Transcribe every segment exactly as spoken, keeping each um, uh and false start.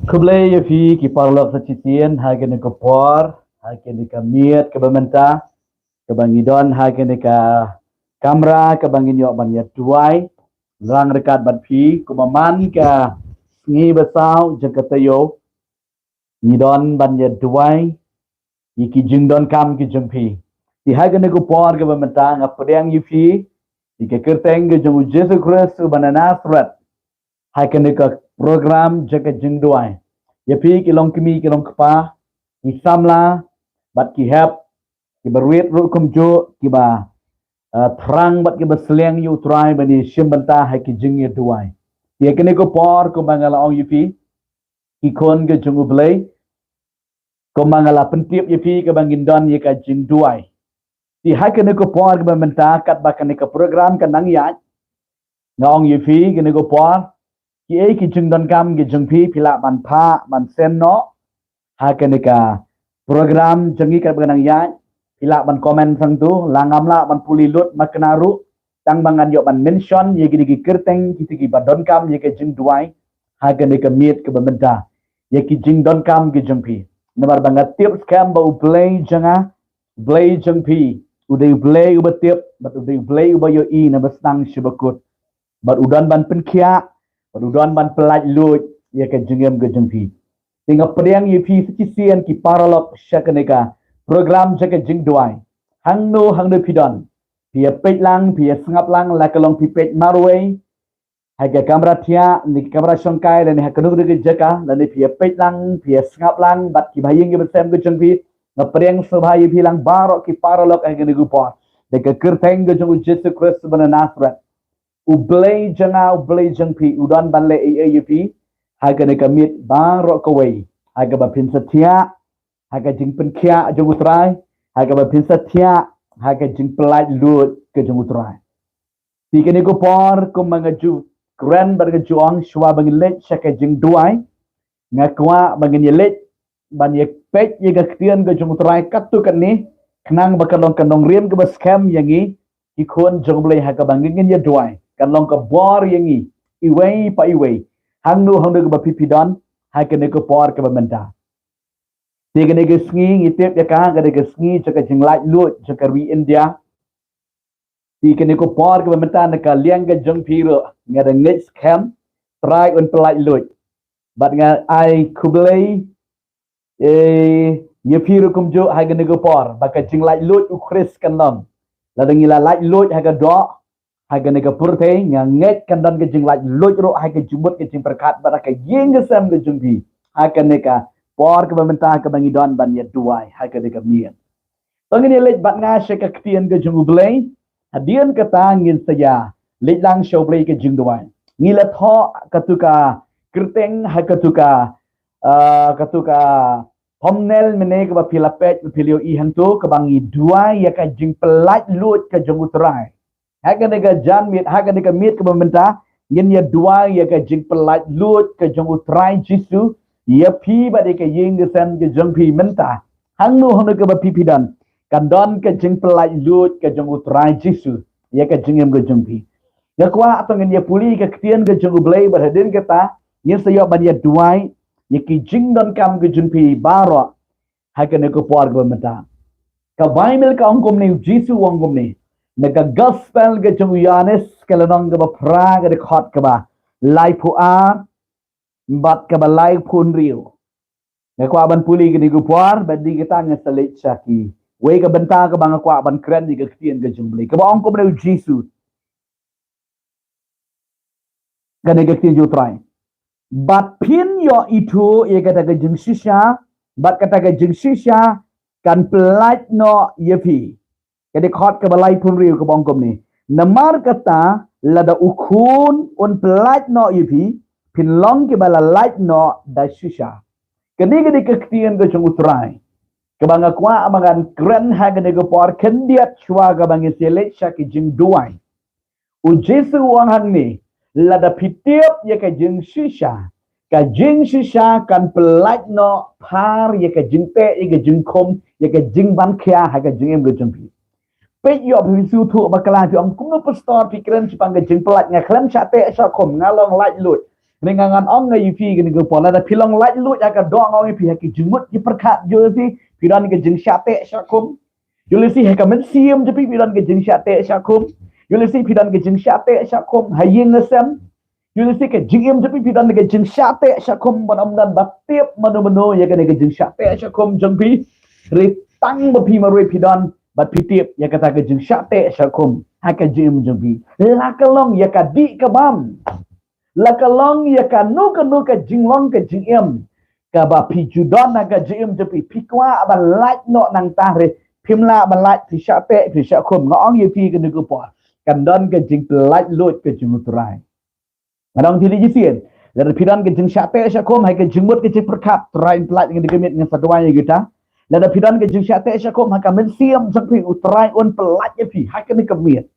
Khublei ïa phi ki paralok sa shisien ha kane ka por, ha kane ka miet kaba mynta, kaba ngi don ha kane ka kamra kaba ngin ïoh ban ïa duwai lang ryngkat bad phi. Kumba man ka sngi ba saw jong ka taïew, ngi don ban ïa duwai ïa ki jingdonkam ki jong phi. Te ha kane ka por kaba mynta nga pdiang ïa phi ïa ka kyrteng ka jong u Jisu Khrist uba na Nasareth, ha kane ka program jong ka jingduwai. Ïa phi ki long kmie ki long kpa, ki samla bad ki hep, kiba rit ruh kumjuh, kiba, eh, thrang bad kiba sliang ïa u Trai ban ïashim bynta ha ki jingïaduwai. Ïa kane ka por kumba nga la ong ïa phi ki khun ka jong u Blei, kumba nga la pyntip ïa phi kaba ngin don ïa ka jingduwai. Te ha kane ka por kaba mynta katba kane ka program ka nang ïaid, nga ong ïa phi kane ka por, kiei ki jingdonkam ki jong phi, phi lah ban phah ban send noh ha kane ka program jong ngi katba ka nang ïaid. Phi lah ban comment sangtu, lada ngam lah ban pule lut, ma kane ruh, tang ba ngan ïoh ban mention ïa kine ki kyrteng kito kiba donkam ïa ka jingduwai ha kane ka miet kaba mynta, ïa ki jingdonkam ki jong phi. Namar ba nga tip skhem ba u Blei jong nga, u Blei jong phi, u dei u Blei uba tip bad u dei u Blei uba ïohi naba sdang sha bakut, bad u don ban pynkhiah bad u don ban pyllait luid ïa ka jingim ka jong phi. Te nga pdiang ïa phi sa shisien ki paralok sha kane ka program jong ka jingduwai. Hangno hangno phi don, phi ïa peit lang, phi ïa sngap lang, la ka long phi peit marwei ha ka kamra thiah ne ka kamra shongkai lane ha kano kano ka jaka, lane phi ïa peit lang, phi ïa sngap lang bad kiba ha ïing kiba sem ka jong phi, nga pdiang sngewbha ïa phi lang baroh ki paralok ha kane ka por. Da ka kyrteng ka jong u Jisu Khrist uba na Nasareth, u Blei jong nga, u Blei jong phi, u don ban leh ei ei ïa phi ha kane ka miet baroh kawei, ha kaba phin sa thiah ha ka jingpynkhiah jong u Trai, ha kaba phin sa thiah ha ka jingpyllait luid ka jong u Trai. Te kane ka por kumba nga ju kren bad nga ju ong, shuwa ba ngin leit sha ka jingduwai, nga kwah ba ngin ïa leit ban ïa peit ïa ka ktien ka jong u Trai katto katne, khnang ba kan long ka nongrim kaba skhem ïa ngi ki khun jong u Blei ha kaba ngin ïa duwai, kan long ka bor ïa ngi iwei pa iwei, hangno hangno kaba phi phi don ha kane ka por kaba mynta. Te kane ka sngi ngi tip ïa ka, ka dei ka sngi jong ka jinglait luid jong ka ri India. Te kane ka por kaba mynta na ka liang ka jong phi ruh nga da ngeit skhem Trai un pyllait luid. Bad nga ai khublei, eh, ïa phi ruh kumjuh ha kane ka por ba ka jinglait luid u Khrist kan long. Lada ngi la lait luid ha ka doh, ha kane ka pyrthei, nga ngeit kan don ka jinglait luid ruh ha ka jingmut ka jingpyrkhat bad ha ka ïing ka sem ka jong phi ha kane ka por kaba mynta kaba ngi don ban ïa duwai ha kane ka miet. To ngin ïa leit bad nga sha ka ktien ka jong u Blei. Hadien kata ngin sa ïa leit lang sha u Blei ka jingduwai. Ngi la thoh katu ka kyrteng ha katu ka, ah, katu ka thumbnail mynne kaba phi la peit, phi la ïohi hangto, kaba ngi duwai ïa ka jingpyllait luid ka jong u Trai. Ha kane ka janmiet, ha kane ka miet kaba mynta, ngin ïa duwai ïa ka jingpyllait luid ka jong u Trai Jisu ïa phi bad ïa ka ïing ka sem ka jong phi mynta. Hangno hangno kaba phi phi don, kan don ka jingpyllait luid ka jong u Trai Jisu ïa ka jingim ka jong phi. Nga kwah to ngin ïa pule ka ktien ka jong u Blei bad hadien kata ngin sa ïoh ban ïa duwai ïa ki jingdonkam ka jong phi baroh ha kane ka por kaba mynta. Ka Baibl ka ong kumne, u Jisu u ong kumne, na ka Gospel ka jong u Ïohannes ka lynnong kaba phra ka dkhot kaba laiphew ar bad kaba laiphew hynriew. Nga kwah ban pule kane ka por bad hadien kata nga sa leit sha kiwei ka bynta kaba nga kwah ban kren ïa ka ktien ka jong u Blei. Kaba ong kumne u Jisu, kane ka ktien jong u Trai. Bad phin ïoh ithuh ïa kata ka jingshisha bad kata ka jingshisha kan pyllait noh ïa phi. Ka dkhot kaba laiphew hynriew kaba ong kumne: Namar kata, lada u Khun un pyllait noh ïa phi, phin long kiba la lait noh da shisha. Kane ka dei ka ktien ka jong U Trai, kaba nga kwah ba ngan kren ha kane ka por khyndiat shuwa kaba ngin sa leit sha ki jingduwai. U Jisu u ong hangne, lada phi tip ïa ka jingshisha, ka jingshisha kan pyllait noh phar ïa ka jingteh, ïa ka jingkhum, ïa ka jingwan khia ha ka jingim ka jong phi. Peit, ïoh phi sngewthuh bakla, phi ong, kumno pastor, phi kren shaphang ka jingpyllait? Nga khlem shah teh shah khum, nga long laitluid. Hynrei nga, ngan ong ïa phi kane ka por, lada phi long laitluid ha ka doh, nga ong ïa phi, ha ki jingmut ki pyrkhat jong phi, phi don ka jingshah teh shah khum. Ïoh lehse ha ka mynsiem jong phi, phi don ka jingshah teh shah khum. Ïoh lehse phi don ka jingshah teh shah khum ha ïing ha sem. Ïoh lehse ka jingim jong phi, phi don ka jingshah teh shah khum, bad ym don ba tip mano mano ïa kane ka jingshah teh shah khum jong phi. Hynrei tang ba phi marwei phi don bad phi tip ïa kata ka jingshah teh shah khum ha ka jingim jong phi, la ka long ïa ka dih ka bam, la ka long ïa kano kano ka jinglong ka jingim kaba phi ju don ha ka jingim jong phi, phi kwah ban lait noh nangta, hynrei phim lah ban lait, phi shah teh, phi shah khum. Nga ong ïa phi kane ka por, kan don ka jingpyllait luid ka jong U Trai. Nga ong ïa phi shisien, lada phi don ka jingshah teh shah khum ha ka jingmut ka jingpyrkhat, Trai un pyllait, ngan dei ka miet ngan sa duwai ïa kita. Lada phi don ka jingshah teh shah khum ha ka mynsiem jong phi, U Trai un pyllait ïa phi ha kane ka miet.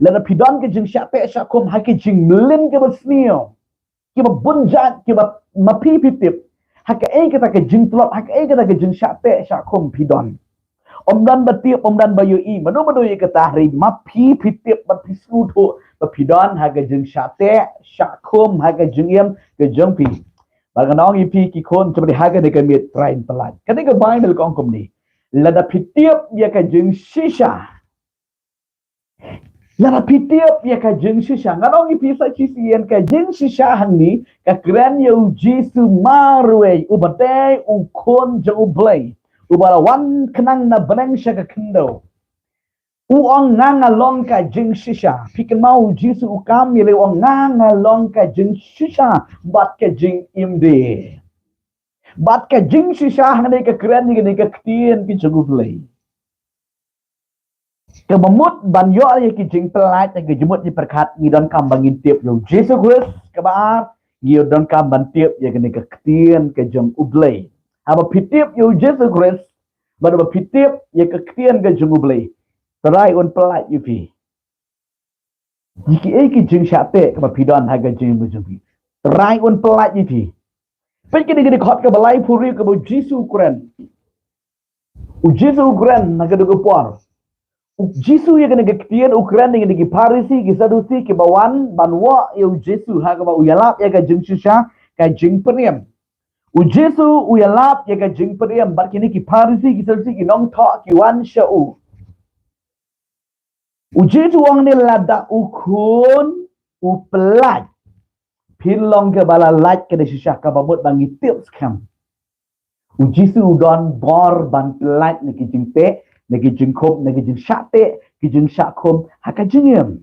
Lada phi don ka jingshah teh shah khum ha ka jingmlien kaba sniew, kiba bun jait, kiba ma phi phi tip, ha kaei kata ka jingtlot, ha kaei kata ka jingshah teh shah khum phi don, ym don ba tip, ym don ba ïohi mano mano ïa kata, hynrei ma phi phi tip bad phi sngewthuh ba phi don ha ka jingshah teh shah khum ha ka jingim ka jong phi. Bad ngan ong ïa phi, ki khun, sha ba dei ha kane ka miet Trai un pyllait. Kane ka Baibl ka ong kumne, lada phi tip ïa ka jingshisha, lada phi tip ïa ka jingshisha. Ngan ong ïa phi sa shisien, ka jingshisha hangne ka kren ïa U Jisu marwei, uba dei U Khun jong U Blei, uba la wan khnang na bneng sha ka khyndew. U ong, nga nga long ka jingshisha. Phi kynmaw, U Jisu u kam ïaleh, u ong, nga nga long ka jingshisha bad ka jingim de. Bad ka jingshisha hangne ka kren ïa kane ka ktien ka jong U Blei. Kaba mut ban ïoh ïa ki jingpyllait, ïa ki jingmut jingpyrkhat, ngi donkam ba ngin tip ïa U Jisu Khrist. Kaba ar, ngi donkam ban tip ïa kane ka ktien ka jong U Blei. Haba phi tip ïa U Jisu Khrist, bad haba phi tip ïa ka ktien ka jong U Blei, Trai un pyllait ïa phi. Ïa kiei ki jingshah teh kaba phi don ha ka jingim ka jong phi, Trai un pyllait ïa phi. Peit kane ka dkhot kaba laiphew hynriew kaba U Jisu u kren. U Jisu u kren ha kane ka por. U Jisu ïa kane ka ktien u kren ïa kine ki Pharisi, ki Sadusi, kiba wan ban wah ïa U Jisu ha kaba u ïalap ïa ka jingshisha, ka jingpynim. U Jisu u ïalap ïa ka jingpynim bad kine ki Pharisi, ki Sadusi, ki nongthoh, ki wan sha u. U Jisu u ong ne, lada U Khun u pyllait, phin long kaba la lait ka da shisha, kaba mut ba ngi tip skhem. U Jisu u don bor ban pyllait na ki jingteh, na ki jingkhum, na ki jingshah teh, ki jingshah khum ha ka jingim.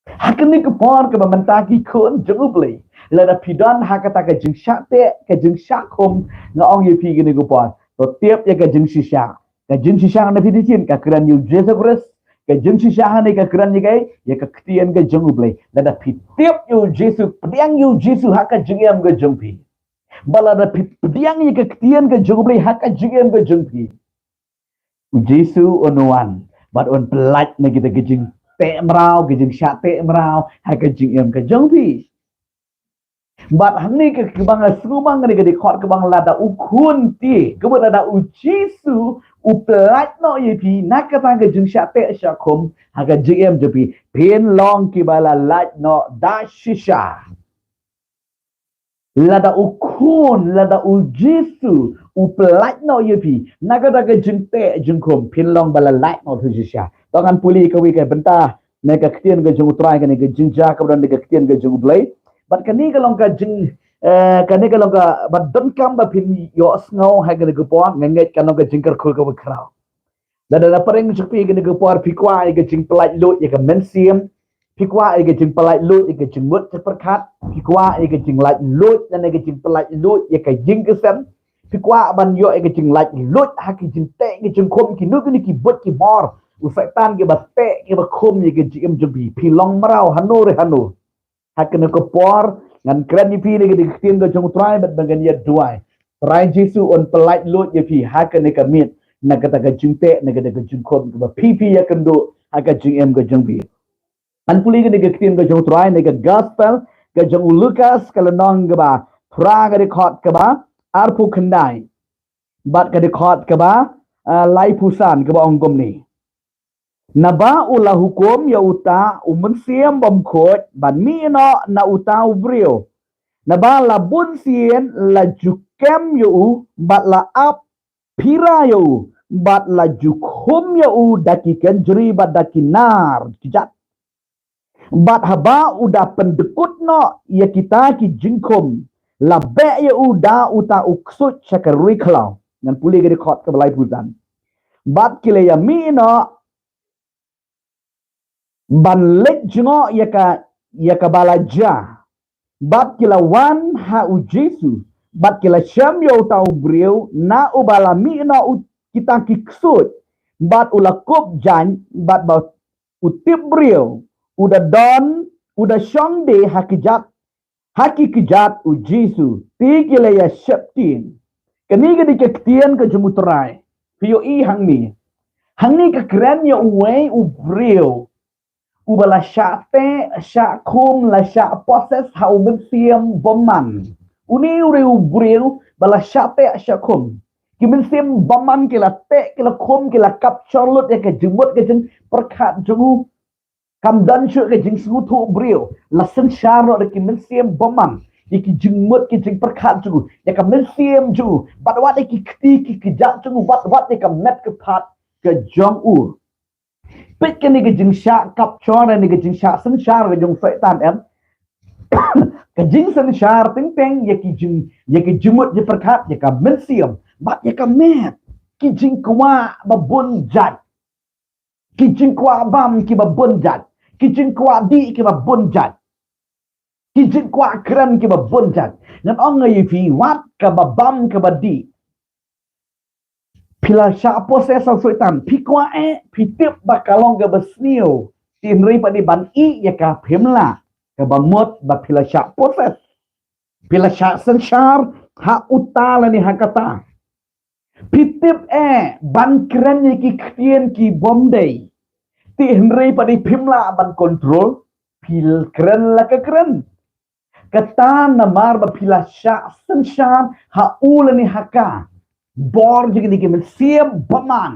Ha kane ka por kaba mynta, ki khun jong U Blei, lada phi don ha kata ka jingshah teh, ka jingshah khum, nga ong ïa phi kane ka por, to tip ïa ka jingshisha. Ka jingshisha na phi, te shisien ka kren ïa U Jisu Khrist. Ka jingshisha hangne ka kren ïa kaei? Ïa ka ktien ka jong U Blei. Lada phi tip ïa U Jisu, pdiang ïa U Jisu ha ka jingim ka jong phi, bad lada phi pdiang ïa ka ktien ka jong U Blei ha ka jingim ka jong phi, U Jisu un wan bad un pyllait na kita ki jingteh mraw, ki jingshah teh mraw ha ka jingim ka jong phi. Bad hangne ka, kaba nga sngew ba hangne ka dei ka khot kaba, lada U Khun te, kaba lada U Jisu u pyllait noh ïa phi na kata ka jingshah teh shah khum ha ka jingim jong phi, phin long kiba la lait noh da shisha. Lada U Khun, lada U Jisu u pyllait noh ïa phi na kata ka jingteh jingkhum, phin long ba la lait noh da shisha. To ngan pule kawei ka bynta na ka ktien ka jong U Trai, kane ka jingjia kaba don na ka ktien ka jong U Blei. Bad kane ka long ka jing, eh, kane ka long kaba donkam ba phin ïohsngew ha kane ka por, nga ngeit ka long ka jingkyrkhu kaba khraw. Lada la pyrshang shuh phi kane ka por, phi kwah ïa ka jingpyllait luid ïa ka mynsiem, phi kwah ïa ka jingpyllait luid ïa ka jingmut jingpyrkhat, phi kwah ïa ka jinglait luid lane ka jingpyllait luid ïa ka ïing ka sem, Phi kwah ban ïoh ïa ka jinglait luid ha ki jingteh ki jingkhum, kino kino ki buit ki bor u Soitan kiba teh kiba khum ïa ka jingim jong phi, phi long mraw hano re hano. Ha kane ka por ngan kren ïa phi na ka ktien ka jong u Trai bad ba ngan ïa duwai. Trai Jisu un pyllait luid ïa phi ha kane ka miet na kata ka jingteh, na kata ka jingkhum kaba phi phi ïakynduh ha ka jingim ka jong phi. Ngan pule kane ka ktien ka jong u Trai na ka gospel ka jong u Lukas, ka lynnong kaba phra, ka dkhot kaba arphew khyndai bad ka dkhot kaba, ah, laiphew san, kaba ong kumne: Naba u la hukum ïa uta u mynsiem bymkhuid ban mih noh na uta u briew. Naba la bun sien la ju kem ïa u bad la ap phira ïa u bad la ju khum ïa u da ki kynjri bad da ki nar kjat. Bad haba u da pyndkut noh ïa kita ki jingkhum, la beh ïa u da uta u ksuid sha ka ri khlaw. Ngan pule ka dkhot kaba laiphew san. Bad ki la ïa mih noh ban leit jngoh ïa ka, ïa kaba la jia. Bad ki la wan ha u Jisu bad ki la shem ïa uta u briew na uba la mih noh u, kita ki ksuid. Bad u la kup jaiñ bad ba u tip briew u da don, u da shong die ha kjat, ha ki kjat u Jisu. Te ki la ïa sheptieng. Kane ka dei ka ktien ka jong u Trai. Phi ïohi hangne, hangne ka kren ïa uwei u briew uba la shah teh shah khum, la shah possess ha u mynsiem bymman. Une u dei u briew ba la shah teh shah khum. Ki mynsiem bymman ki la teh, ki la khum, ki la kap shor lut ïa ka jingmut ka jingpyrkhat jong u. Kam don shuh ka jingsngewthuh briew, la synshar noh da ki mynsiem bymman ïa ki jingmut ki jingpyrkhat jong u, ïa ka mynsiem jong u, bad wat ïa ki kti ki kjat jong u, bad wat ïa ka met ka phad ka jong u. Peit kane ka jingshah kap shor ne ka jingshah synshar ka jong u Soitan, em. Ka jingsynshar teng teng ïa ki jing, ïa ki jingmut jingpyrkhat, ïa ka mynsiem bad ïa ka met. Ki jingkwah ba bun jait, ki jingkwah bam kiba bun jait, ki jingkwah dih kiba bun jait, ki jingkwah kren kiba bun jait. Ngan ong ïa phi, wat kaba bam kaba dih, phi la shah possess u Soitan, phi kwah eh, phi tip ba ka long kaba sniew. Te hynrei pat dei ban ïeh ïa ka phim lah, kaba mut ba phi la shah possess. Phi la shah synshar ha uta lane ha kata. Phi tip eh ban kren ïa ki ktien ki bym dei. Te hynrei pat dei phim lah ban control, phi kren la ka kren. Kata namar ba phi la shah synshar ha u lane ha ka. Bor jong kine ki mynsiem bymman.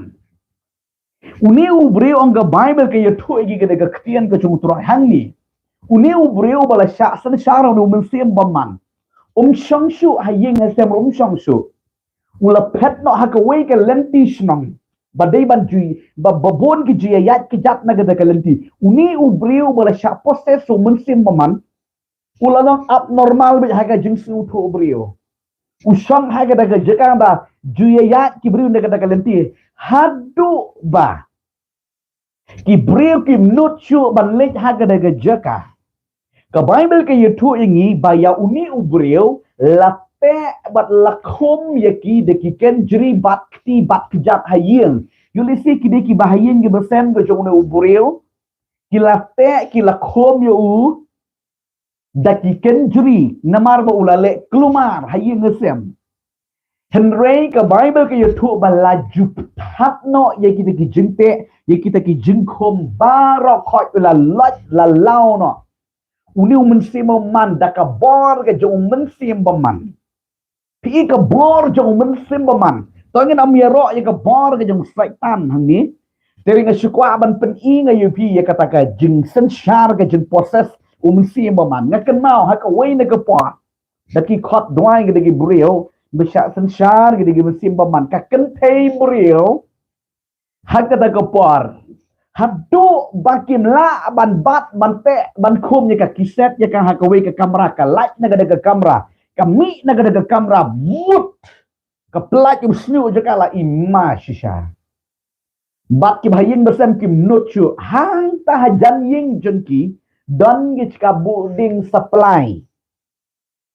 Une u briew, ong ka Baibl, ka ïathuh ïa ngi ka dei ka ktien ka jong u Trai hangne. Une u briew ba la shah synshar ha u mynsiem bymman, um shong shuh ha ïing ha sem, um shong shuh. U la phet noh ha kawei ka lynti shnong ba dei ban ju, ba, ba bun ki ju ïaid kjat na kata ka lynti. Une u briew ba la shah possess u mynsiem bymman, u la long abnormal beit ha ka jingsngewthuh briew. U shong ha kata ka jaka ba ju ïaid ki briew na kata ka lynti, haduh ba ki briew kim nud shuh ban leit ha kata ka jaka. Ka Baibl ka ïathuh ïa ngi ba ïa une u briew la teh bad la khum ïa ki da ki kynjri bad kti bad kjat ha ïing. Ïohi shi ki dei kiba ha ïing kiba sem ka jong une u briew. Ki la teh, ki la khum ïa u da ki kynjri namar ba u la leh kulmar ha ïing ha sem. Hynrei ka Baibl ka ïathuh ba la ju pynthut noh ïa kita ki jingteh, ïa kita ki jingkhum baroh khoit, u la lait, la law noh. Une u mynsiem bymman da ka bor ka jong u mynsiem bymman. Phi i ka bor jong u mynsiem bymman. To ngin ym ïaroh ïa ka bor ka jong u Soitan hangne. Te nga shu kwah ban pyni nga ïa phi ïa kata ka jingsynshar, ka jingpossess u mynsiem bymman. Nga kynmaw ha kawei na ka por, da ki khot duwai ka da ki briew ba shah synshar ka da ki mynsiem bymman, ka kynthei briew ha kata ka por, haduh ba kim lah ban bat, ban teh, ban khum ïa ka, ki set ïa ka ha kawei ka kamra, ka lait na kata ka kamra, ka mih na kata ka kamra, mut ka pyllait, um shñiuh jaka, la i ma shisha. Bad kiba ha ïing ba sem kim nud shuh. Hangta hajan ïing jong ki don ki jaka buh ding supply.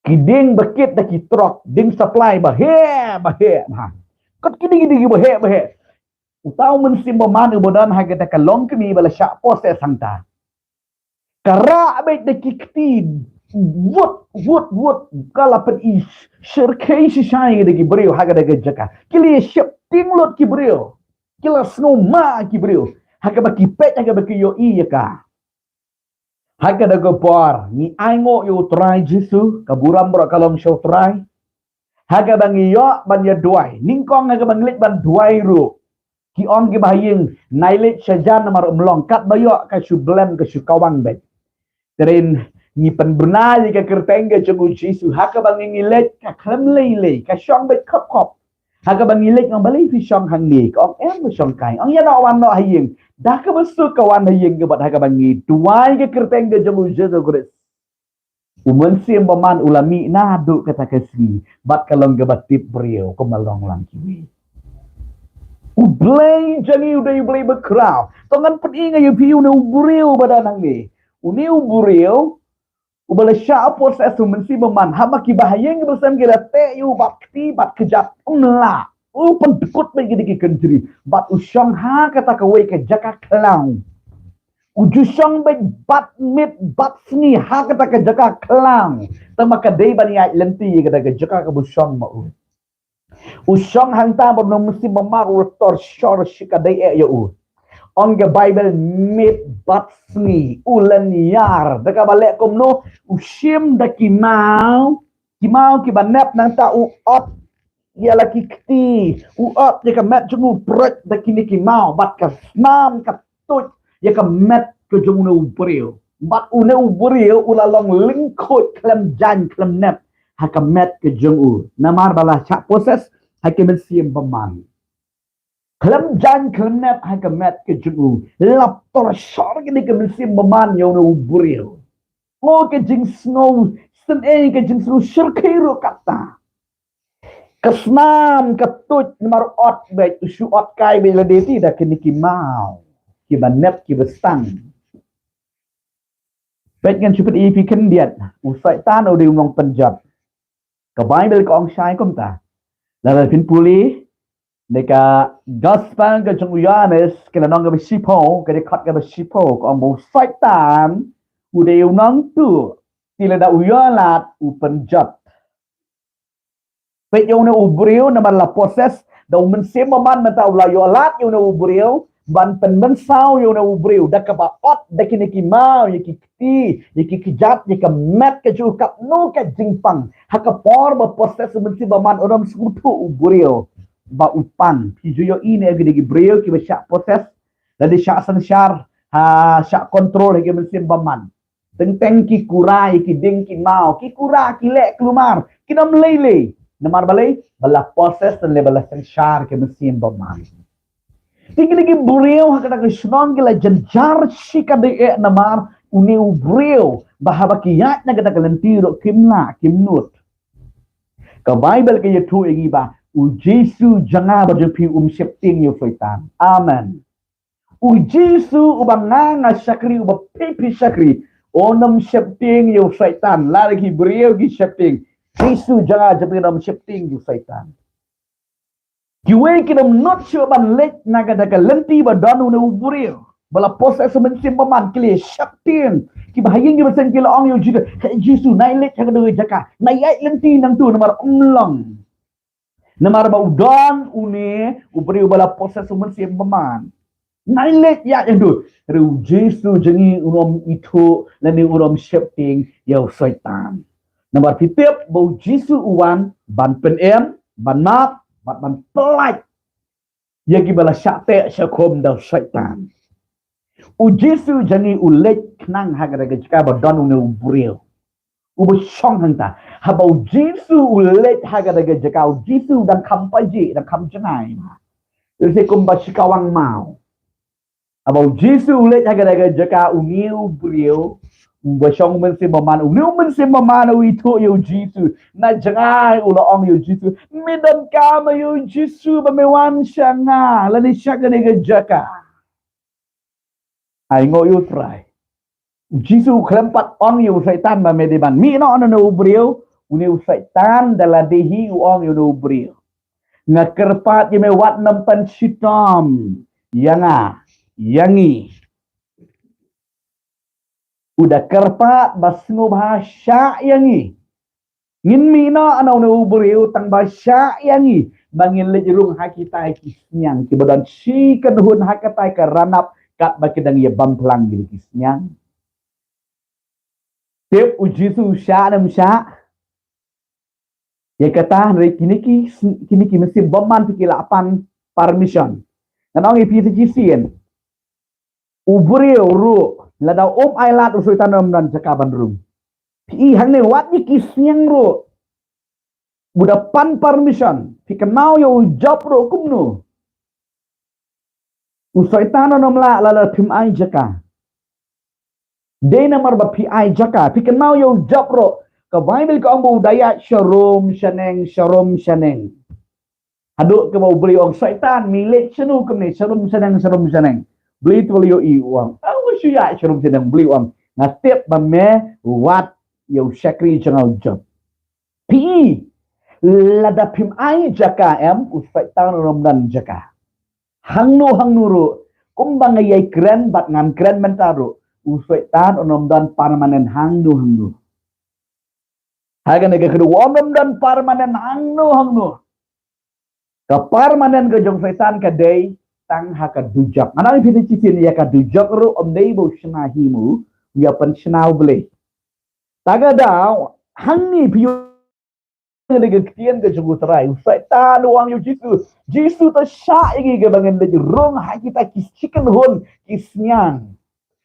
Ki dieng ba kit da ki trok, dieng supply ba heh, ba heh, ba. Kat ki dieng, ki dieng ba heh, ba heh. Uta u mynsiem bymman uba don ha kata ka longkmie ba la shah possess hangta. Ka rah beit da ki kti, wut, wut, wut, ka la pyni shyrkhei shai da ki briew ha kata ka jaka. Ki la sheptieng lut ki briew. Ki la sngewma ki briew. Ha kaba ki peit, ha kaba ki ïohi ïa ka. Ha kata ka por, ngi ainguh ïa u Trai Jisu, ka burom baroh ka long sha u Trai. Ha kaba ngi ïoh ban ïa duwai, nyngkong ha kaba ngi leit ban duwai ruh. Ki ong kiba ha ïing, nai leit sha jan namar ym long, katba ïoh ka shu blem, ka shu kawang beit. Te hynrei ngi pynbna ïa ka kyrteng ka jong u Jisu, ha kaba ngi, ngi leit ka khlem lei lei, ka shong beit khop khop. Ha kaba ngi leit, nga ong balei phi shong hangne, ka ong em, nga shong kai. Ong ïa noh, wan noh ha ïing. Da kaba suk ka wan ha ïing, ka bad ha kaba ngi duwai ka kyrteng ka jong u Jisu Khrist, u mynsiem bymman u la mih naduh kata ka sngi bad ka long kaba tip briew kum ba long lang kiwei. U Blei jong ngi u dei u Blei bakhraw. To ngan pyni nga ïa phi une u briew ba don hangne. Une u briew uba la shah possess u mynsiem bymman, haba kiba ha ïing kiba sem ki la teh ïa u bad kti bad kjat, ym lah. U pyndkut beit ki da ki kynjri bad u shong ha kata kawei ka jaka khlaw. U ju shong beit bad miet bad sngi ha kata ka jaka khlaw. Tangba ka dei ban ïaid lynti ïa kata ka jaka kaba u shong ma u. U shong hangta bad une u mynsiem bymman u la tor shor shi ka dei eh ïa u. Ong ka Baibl miet bad sngi u lynñiar. Da kaba leh kumno? U shim da ki maw, ki maw kiba nep, nangta u ot ïa la ki kti, u ot ïa ka met jong u, pyrshah da kine ki maw bad ka snam ka tuid ïa ka met ka jong une u briew. Bad une u briew u la long lyngkhuid khlem jaiñ khlem nep ha ka met ka jong u. Namar ba la shah possess ha ki mynsiem bymman. Khlem jaiñ khlem nep ha ka met ka jong u. La tor shor kine ki mynsiem bymman ïa une u briew. Ko ka jingsngew, sngewsih ka jingsngew shyrkhei ruh kata. Ka snam ka tuid namar ot beit, u shu ot kai beit lade ti da kine ki maw kiba nep kiba stang. Peit ngan shu pyni ïa phi khyndiat, u Soitan u dei u nongpynjot. Ka Baibl ka ong shai kumta. Lada phin pule na ka Gospel ka jong u Ïoannis, ka lynnong kaba shiphew, ka dkhot kaba shiphew, ka ong ba u Soitan u dei u nongtuh, te lada u ïoh lad u pynjot. Peit ïa une u briew namar la possess da u mynsiem bymman, mynta u la ïoh lad ïa une u briew ban pynmynsaw ïa une u briew da kaba ot da kine ki maw, ïa ki kti, ïa ki kjat, ïa ka met ka jong u, katno ka jingpang. Ha ka por ba possess u mynsiem bymman, u nym sngewthuh u briew ba u pang. Phi ju ïohi ne ïa kine ki briew kiba shah possess, lada shah synshar, ha shah control ha ki mynsiem bymman. Teng teng ki kura ïa ki dieng ki maw, ki kura ki leh kulmar, ki nym lei lei. Namar balei? Ba la possess lane ba la synshar ki mynsiem bymman. Te kine ki briew ha kata ka shnong ki la jynjar shi ka dei eh namar une u briew, ba haba ki ïaid na kata ka lynti ruh kim lah, kim nud. Ka Baibl ka ïathuh ïa ngi ba u Jisu jong nga bad jong phi um sheptieng ïa u Soitan. Amen. U Jisu uba nga nga shakri, uba phi phi shakri, u nym sheptieng ïa u Soitan. Lada ki briew ki sheptieng, Jisu jong nga jong phi u nym sheptieng ïa u Soitan. Kiwei ki nym nud shuh ban leit na kata ka lynti ba don une u briew ba la possess u mynsiem bymman, ki la sheptieng. Kiba ha ïing kiba sem ki la ong ïa u Jisu, "Hei Jisu, nai leit ha kata ka jaka, nai ïaid lynti nangtu namar ym long." Namar ba u don une u briew ba la possess u mynsiem bymman. Nai leit ïaid hangtu. Hynrei u Jisu jong ngi u nym ithuh lane u nym sheptieng ïa u Soitan. Namar phi tip ba u Jisu u wan ban pynim, ban map, ban, ban pyllait ïa kiba la shah teh shah khum da u Soitan. U Jisu jong ngi u leit khnang ha kata ka jaka ba don une u briew uba shong hangta. Haba u Jisu u leit ha kata ka jaka, u Jisu u dang kham pajih, dang kham jngai. Lehse kumba shi kawang maw. Haba u Jisu u leit ha kata ka jaka, une u briew uba shong u mynsiem bymman, une u mynsiem bymman u ithuh ïa u Jisu. Na jngai u la ong ïa u Jisu, "Me donkam ïa u Jisu ba me wan sha nga lane sha kane ka jaka." Ainguh ïa u Trai. U Jisu u khlem pat ong ïa u Soitan ba me dei ban mih noh na une u briew, une u Soitan da lade hi u ong ïa une u briew. Nga kyrpad ïa me wat nym pynshitom ïa nga, ïa ngi. U da kyrpad ba sngewbha shah ïa ngi. Ngin mih noh na une u briew tang ba shah ïa ngi. Ba ngin leit rung ha kitai ki sniang kiba don shi kynhun ha katai ka ranap katba ki dang ïa bam phlang ïa ki sniang. Tip u Jisu u shah ne em shah? Ïa kata hynrei kine ki, kine ki mynsiem bymman phi ki la pan permission. Ngan ong ïa phi te shisien. U briew ruh lada um ailad u Soitan um don jaka ban rung. Phi i hangne wat ïa ki sniang ruh. U da pan permission, phi kynmaw ïa u Job ruh kumno. U Soitan un ym lah lada phim ai jaka. Dei namar ba phi ai jaka, phi kynmaw ïa u Job ruh. Ka Baibl ka ong ba u da ïaid sharum shaneng, sharum shaneng. Haduh kaba u Blei u ong Soitan, me leit shano kumne, sharum shaneng, sharum shaneng. Blei te u la ïohi u ong, ah, u shu ïaid sharum shaneng, Blei u ong, nga tip ba me wad ïa u shakri jong nga u Job. Phi, lada phim ai jaka em, u Soitan un ym don jaka. Hangno hangno ruh, kumba nga ïai kren bad ngan kren mynta ruh, u Soitan un ym don permanent hangno hangno. Ha kane ka khyndiat um ym don permanent hangno hangno. Ka permanent ka jong Soitan ka dei tang ha ka dujok. Ngan ong ïa phi te shisien, ïa ka dujok ruh um dei ba u shna hi mo, u ïa pynshna u Blei. Ta ka daw, hangne phi ïoh ngi ka ktien ka jong u Trai. U Soitan u ong ïa u Jisu, Jisu, to shah ïa ngi kaba ngin leit rung ha kita ki shi kynhun ki sniang.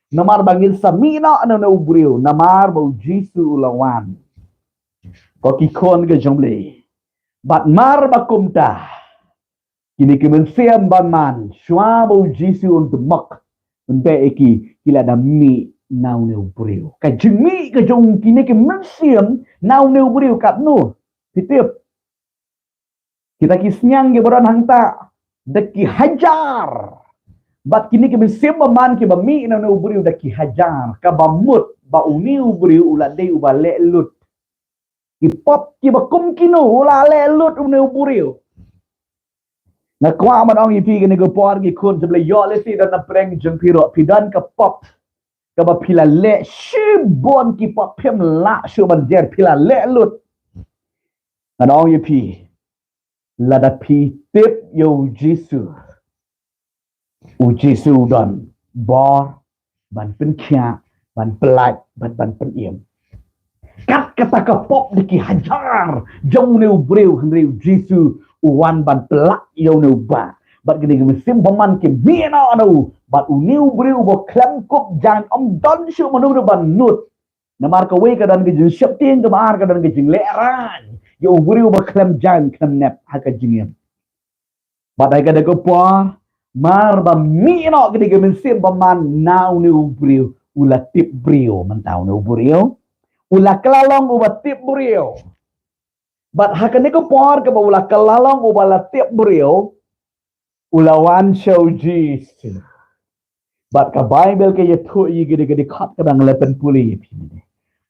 Namar ba ngin sa mih noh na une u briew, namar ba u Jisu u la wan. Ko ki khun ka jong u Blei. Bad mar ba kumta, kine ki mynsiem bymman, shuwa ba u Jisu un dmok, un beh ïa ki, ki la da mih na une u briew. Ka jingmih ka jong kine ki mynsiem na une u briew katno? Phi tip. Kita ki sniang kiba don hangta, da ki hajar. Bad kine ki mynsiem bymman kiba mih na une u briew da ki hajar. Kaba mut ba une u briew u la dei uba leh lut. Ki pop kiba kum kino u la leh lut une u briew. Nga kwah ban ong ïa phi kane ka por, ki khun jong u Blei, ïoh lehse don na pdeng jong phi ruh phi don ka pop kaba phi la leh, shibun ki pop phim lah shuh ban jer, phi la leh lut. Ngan ong ïa phi, lada phi tip ïa u Jisu, u Jisu u don bor ban pynkhiah, ban pyllait, ban, ban pynim. Kat kata ka pop da ki hajar jong une u briew, hynrei u Jisu u wan ban pyllait ïa une u bah. Bad kine ki mynsiem bymman ki mih noh na u, bad une u briew uba khlem kup jaiñ, ym don shuh mano ruh ban nud. Namar kawei ka don ka jingsheptieng, kaba ar ka don ka jinglehrain ïa u briew uba khlem jaiñ khlem nep ha ka jingim. Bad ha kane ka por, mar ba mih noh kine ki mynsiem bymman na une u briew, u la tip briew mynta une u briew. U la kylla long uba tip briew. Bad ha kane ka por kaba u la kylla long uba la tip briew, u la wan sha u Jisu. Bad ka Baibl ka ïathuh ïa kine ki dkhot kaba nga la pynpule ïa phi.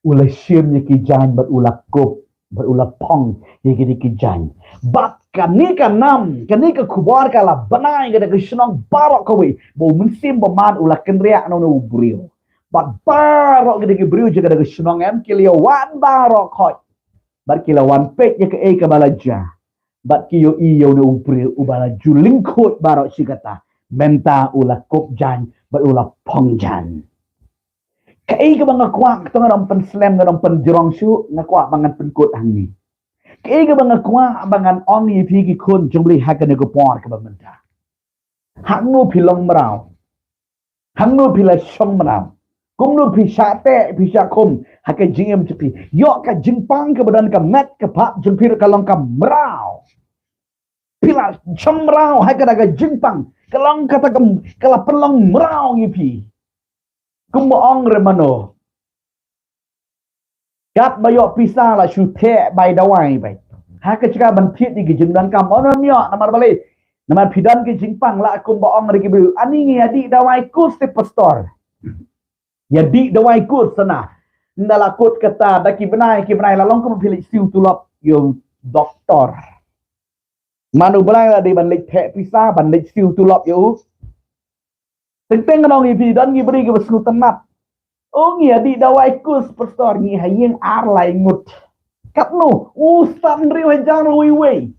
U la shim ïa ki jaiñ bad u la kup bad u la phong ïa kine ki jaiñ. Bad kane ka nam, kane ka khubor ka la bnai kata ka shnong baroh kawei ba u mynsiem bymman u la kynriah na une u briew. Bad baroh kine ki briew jong kata ka shnong em ki la ïa wan baroh khoit. Bad ki la wan peit ïa kaei kaba la jia. Bad ki ïohi ïa une u briew uba la ju lyngkhuid baroh shi katta. Mynta u la kup jaiñ bad u la phong jaiñ. Kaei kaba nga kwah, to ngam pynslem, ngam pynjrong shuh, nga kwah ba ngan pynkut hangne. Kaei kaba nga kwah ba ngan ong ïa phi ki khun jong u Blei ha kane ka por kaba mynta. Hangno phi long mraw? Hangno phi la shong mraw? Kumno phi shah teh, phi shah khum ha ka jingim jong phi? Ïoh ka jingpang kaba don ka met ka phad jong phi ruh ka long ka mraw. Phi la shong mraw ha kata ka jingpang, ka long kata ka, ka la pynlong mraw ïa phi. Kumba ong re mano, katba ïoh pisa la shu theh bai dawai bai. Ha ka jaka ban thied ïa ki jingdonkam, ym ïoh namar balei? Namar phi don ki jingpang, la kumba ong re ki briew, ani ngi ïa dih dawai kus te pastor. Ïa dih dawai kus sana. Nda la kut kata da ki bnai ki bnai la long kum phi leit siew tulop ïa u doktor. Mano bnai la dei ban leit theh pisa ban leit siew tulop ïa u. Teng teng ngan ong ïa phi don ngi briew kiba sngewtynnat. O ngi ïa dih dawai kus pastor ngi ha ïing ar lai ngut. Katno u san riew hajar wei wei.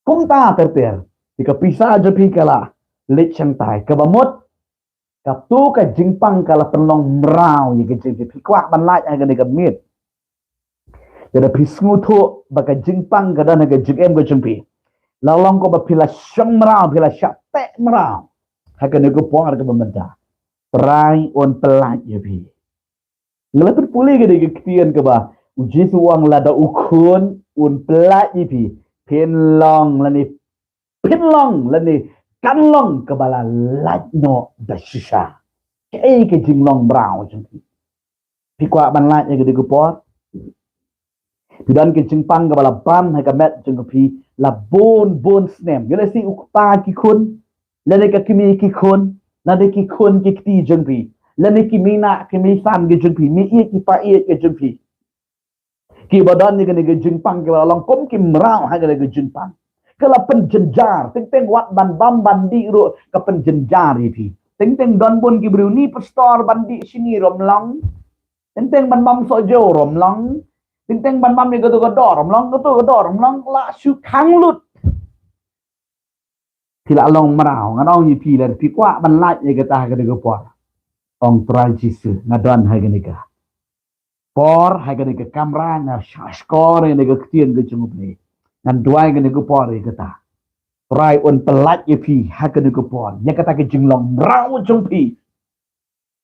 Kumta ter ter. Ïa ka pisa jong phi ka la leit shangtai kaba mut. Katu ka jingpang ka la pynlong mraw ïa ka jingpang. Phi kwah ban lait ha kane ka miet. Lada phi sngewthuh ba ka jingpang ka don ha ka jingim ka jong phi. La long ko ba phi la shong mraw phi la shah teh mraw. Ha kane ka por kaba mynta. Trai un pyllait ïa phi. Nga la pynpule ka dei ka ktien kaba u Jisu u ong lada u khun un pyllait ïa phi. Phin long lane phin long lane kan long kaba la lait noh da shisha. Kaei ka jinglong mraw jong phi. Phi kwah ban lait ïa ka dei ka por. Phi don ka jingpang kaba la ban ha ka met jong phi la bun bun snem. Ïa lehse u kpa ki khun lane ka kmie ki khun lane ki khun ki kti jong phi lane ki mei na ki mei san ki jong phi mei ïeit ki pa ïeit ki jong phi. Kiba don ïa kane ka jingpang kiba la long kum ki mraw ha kane ka jingpang. Ka la pynjynjar teng teng wat ban bam ban dih ruh ka pynjynjar ïa phi. Teng teng don bun ki briew ni pastor ban dih shini rum long. Teng teng ban bam soh jew rum long. Teng teng ban bam ïa katu ka dor rum long katu ka dor rum long la shu khang lut. Phi la long mraw ngan ong ïa phi lada phi kwah ban lait ïa kata ha kane ka por. Ong Trai Jisu nga don ha kane ka por ha kane ka kamra nga shah shkor ïa kane ka ktien ka jong U Blei. Ngan duwai kane ka por ïa kata. Trai un pyllait ïa phi ha kane ka por ïa kata ka jinglong mraw jong phi.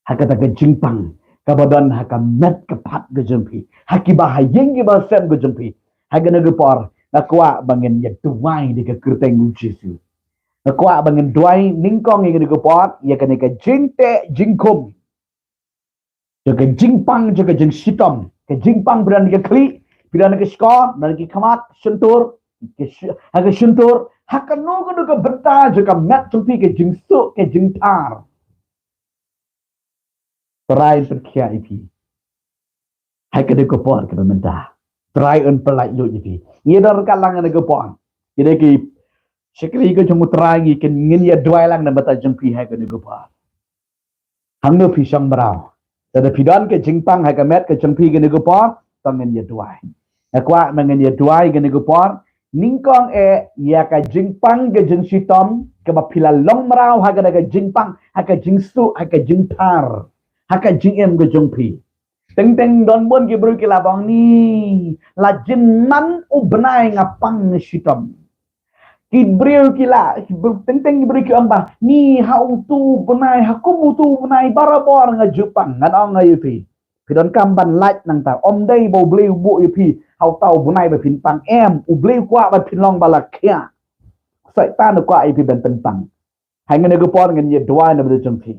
Ha kata ka jingpang kaba don ha ka met ka phad ka jong phi ha kiba ha ïing kiba sem ka jong phi. Ha kane ka por nga kwah ba ngin ïa duwai da ka kyrteng U Jisu. Nga kwah ba ngin duwai nyngkong ïa kane ka por ïa kane ka jingteh jingkhum. Jong ka jingpang jong ka jingshitom ka jingpang phi don ka khlieh phi don ka shkor don ki khmat shyntur ha ka shyntur ha kano kano ka bynta jong ka met jong phi ka jingsuk ka jingthar. Trai un pynkhiah ïa phi. Ha kane ka por kaba mynta. Trai un pyllait lut ïa phi. Ïa don ka lang kane ka por. Ïa dei ki shakri ka jong U Trai ngi kin ngin ïa duwai lang na bynta jong phi ha kane ka por. Hangno phi shong mraw. Lada phi don ka jingpang ha ka met ka jong phi kane ka por. To ngin ïa duwai. Nga kwah ba ngin ïa duwai kane ka por. Nyngkong eh ïa ka jingpang ka jingshitom kaba phi la long mraw ha kane ka jingpang ha ka jingsuk ha ka jingthar ha ka jingim ka jong phi. Teng teng don bun ki briew ki la ong ni la jin man u bnai nga pang shitom. Ki briew ki la teng teng ki briew ki ong ba ni ha utu u bnai ha kum utu u bnai barabor nga ju pang ngan ong ïa phi. Phi donkam ban lait nangta ym dei ba U Blei u buh ïa phi ha uta u bnai ba phin pang em U Blei u kwah ba phin long ba la khiah. Soitan u kwah ïa phi ban pynpang. Ha kane ka por ngin ïa duwai na bynta jong phi.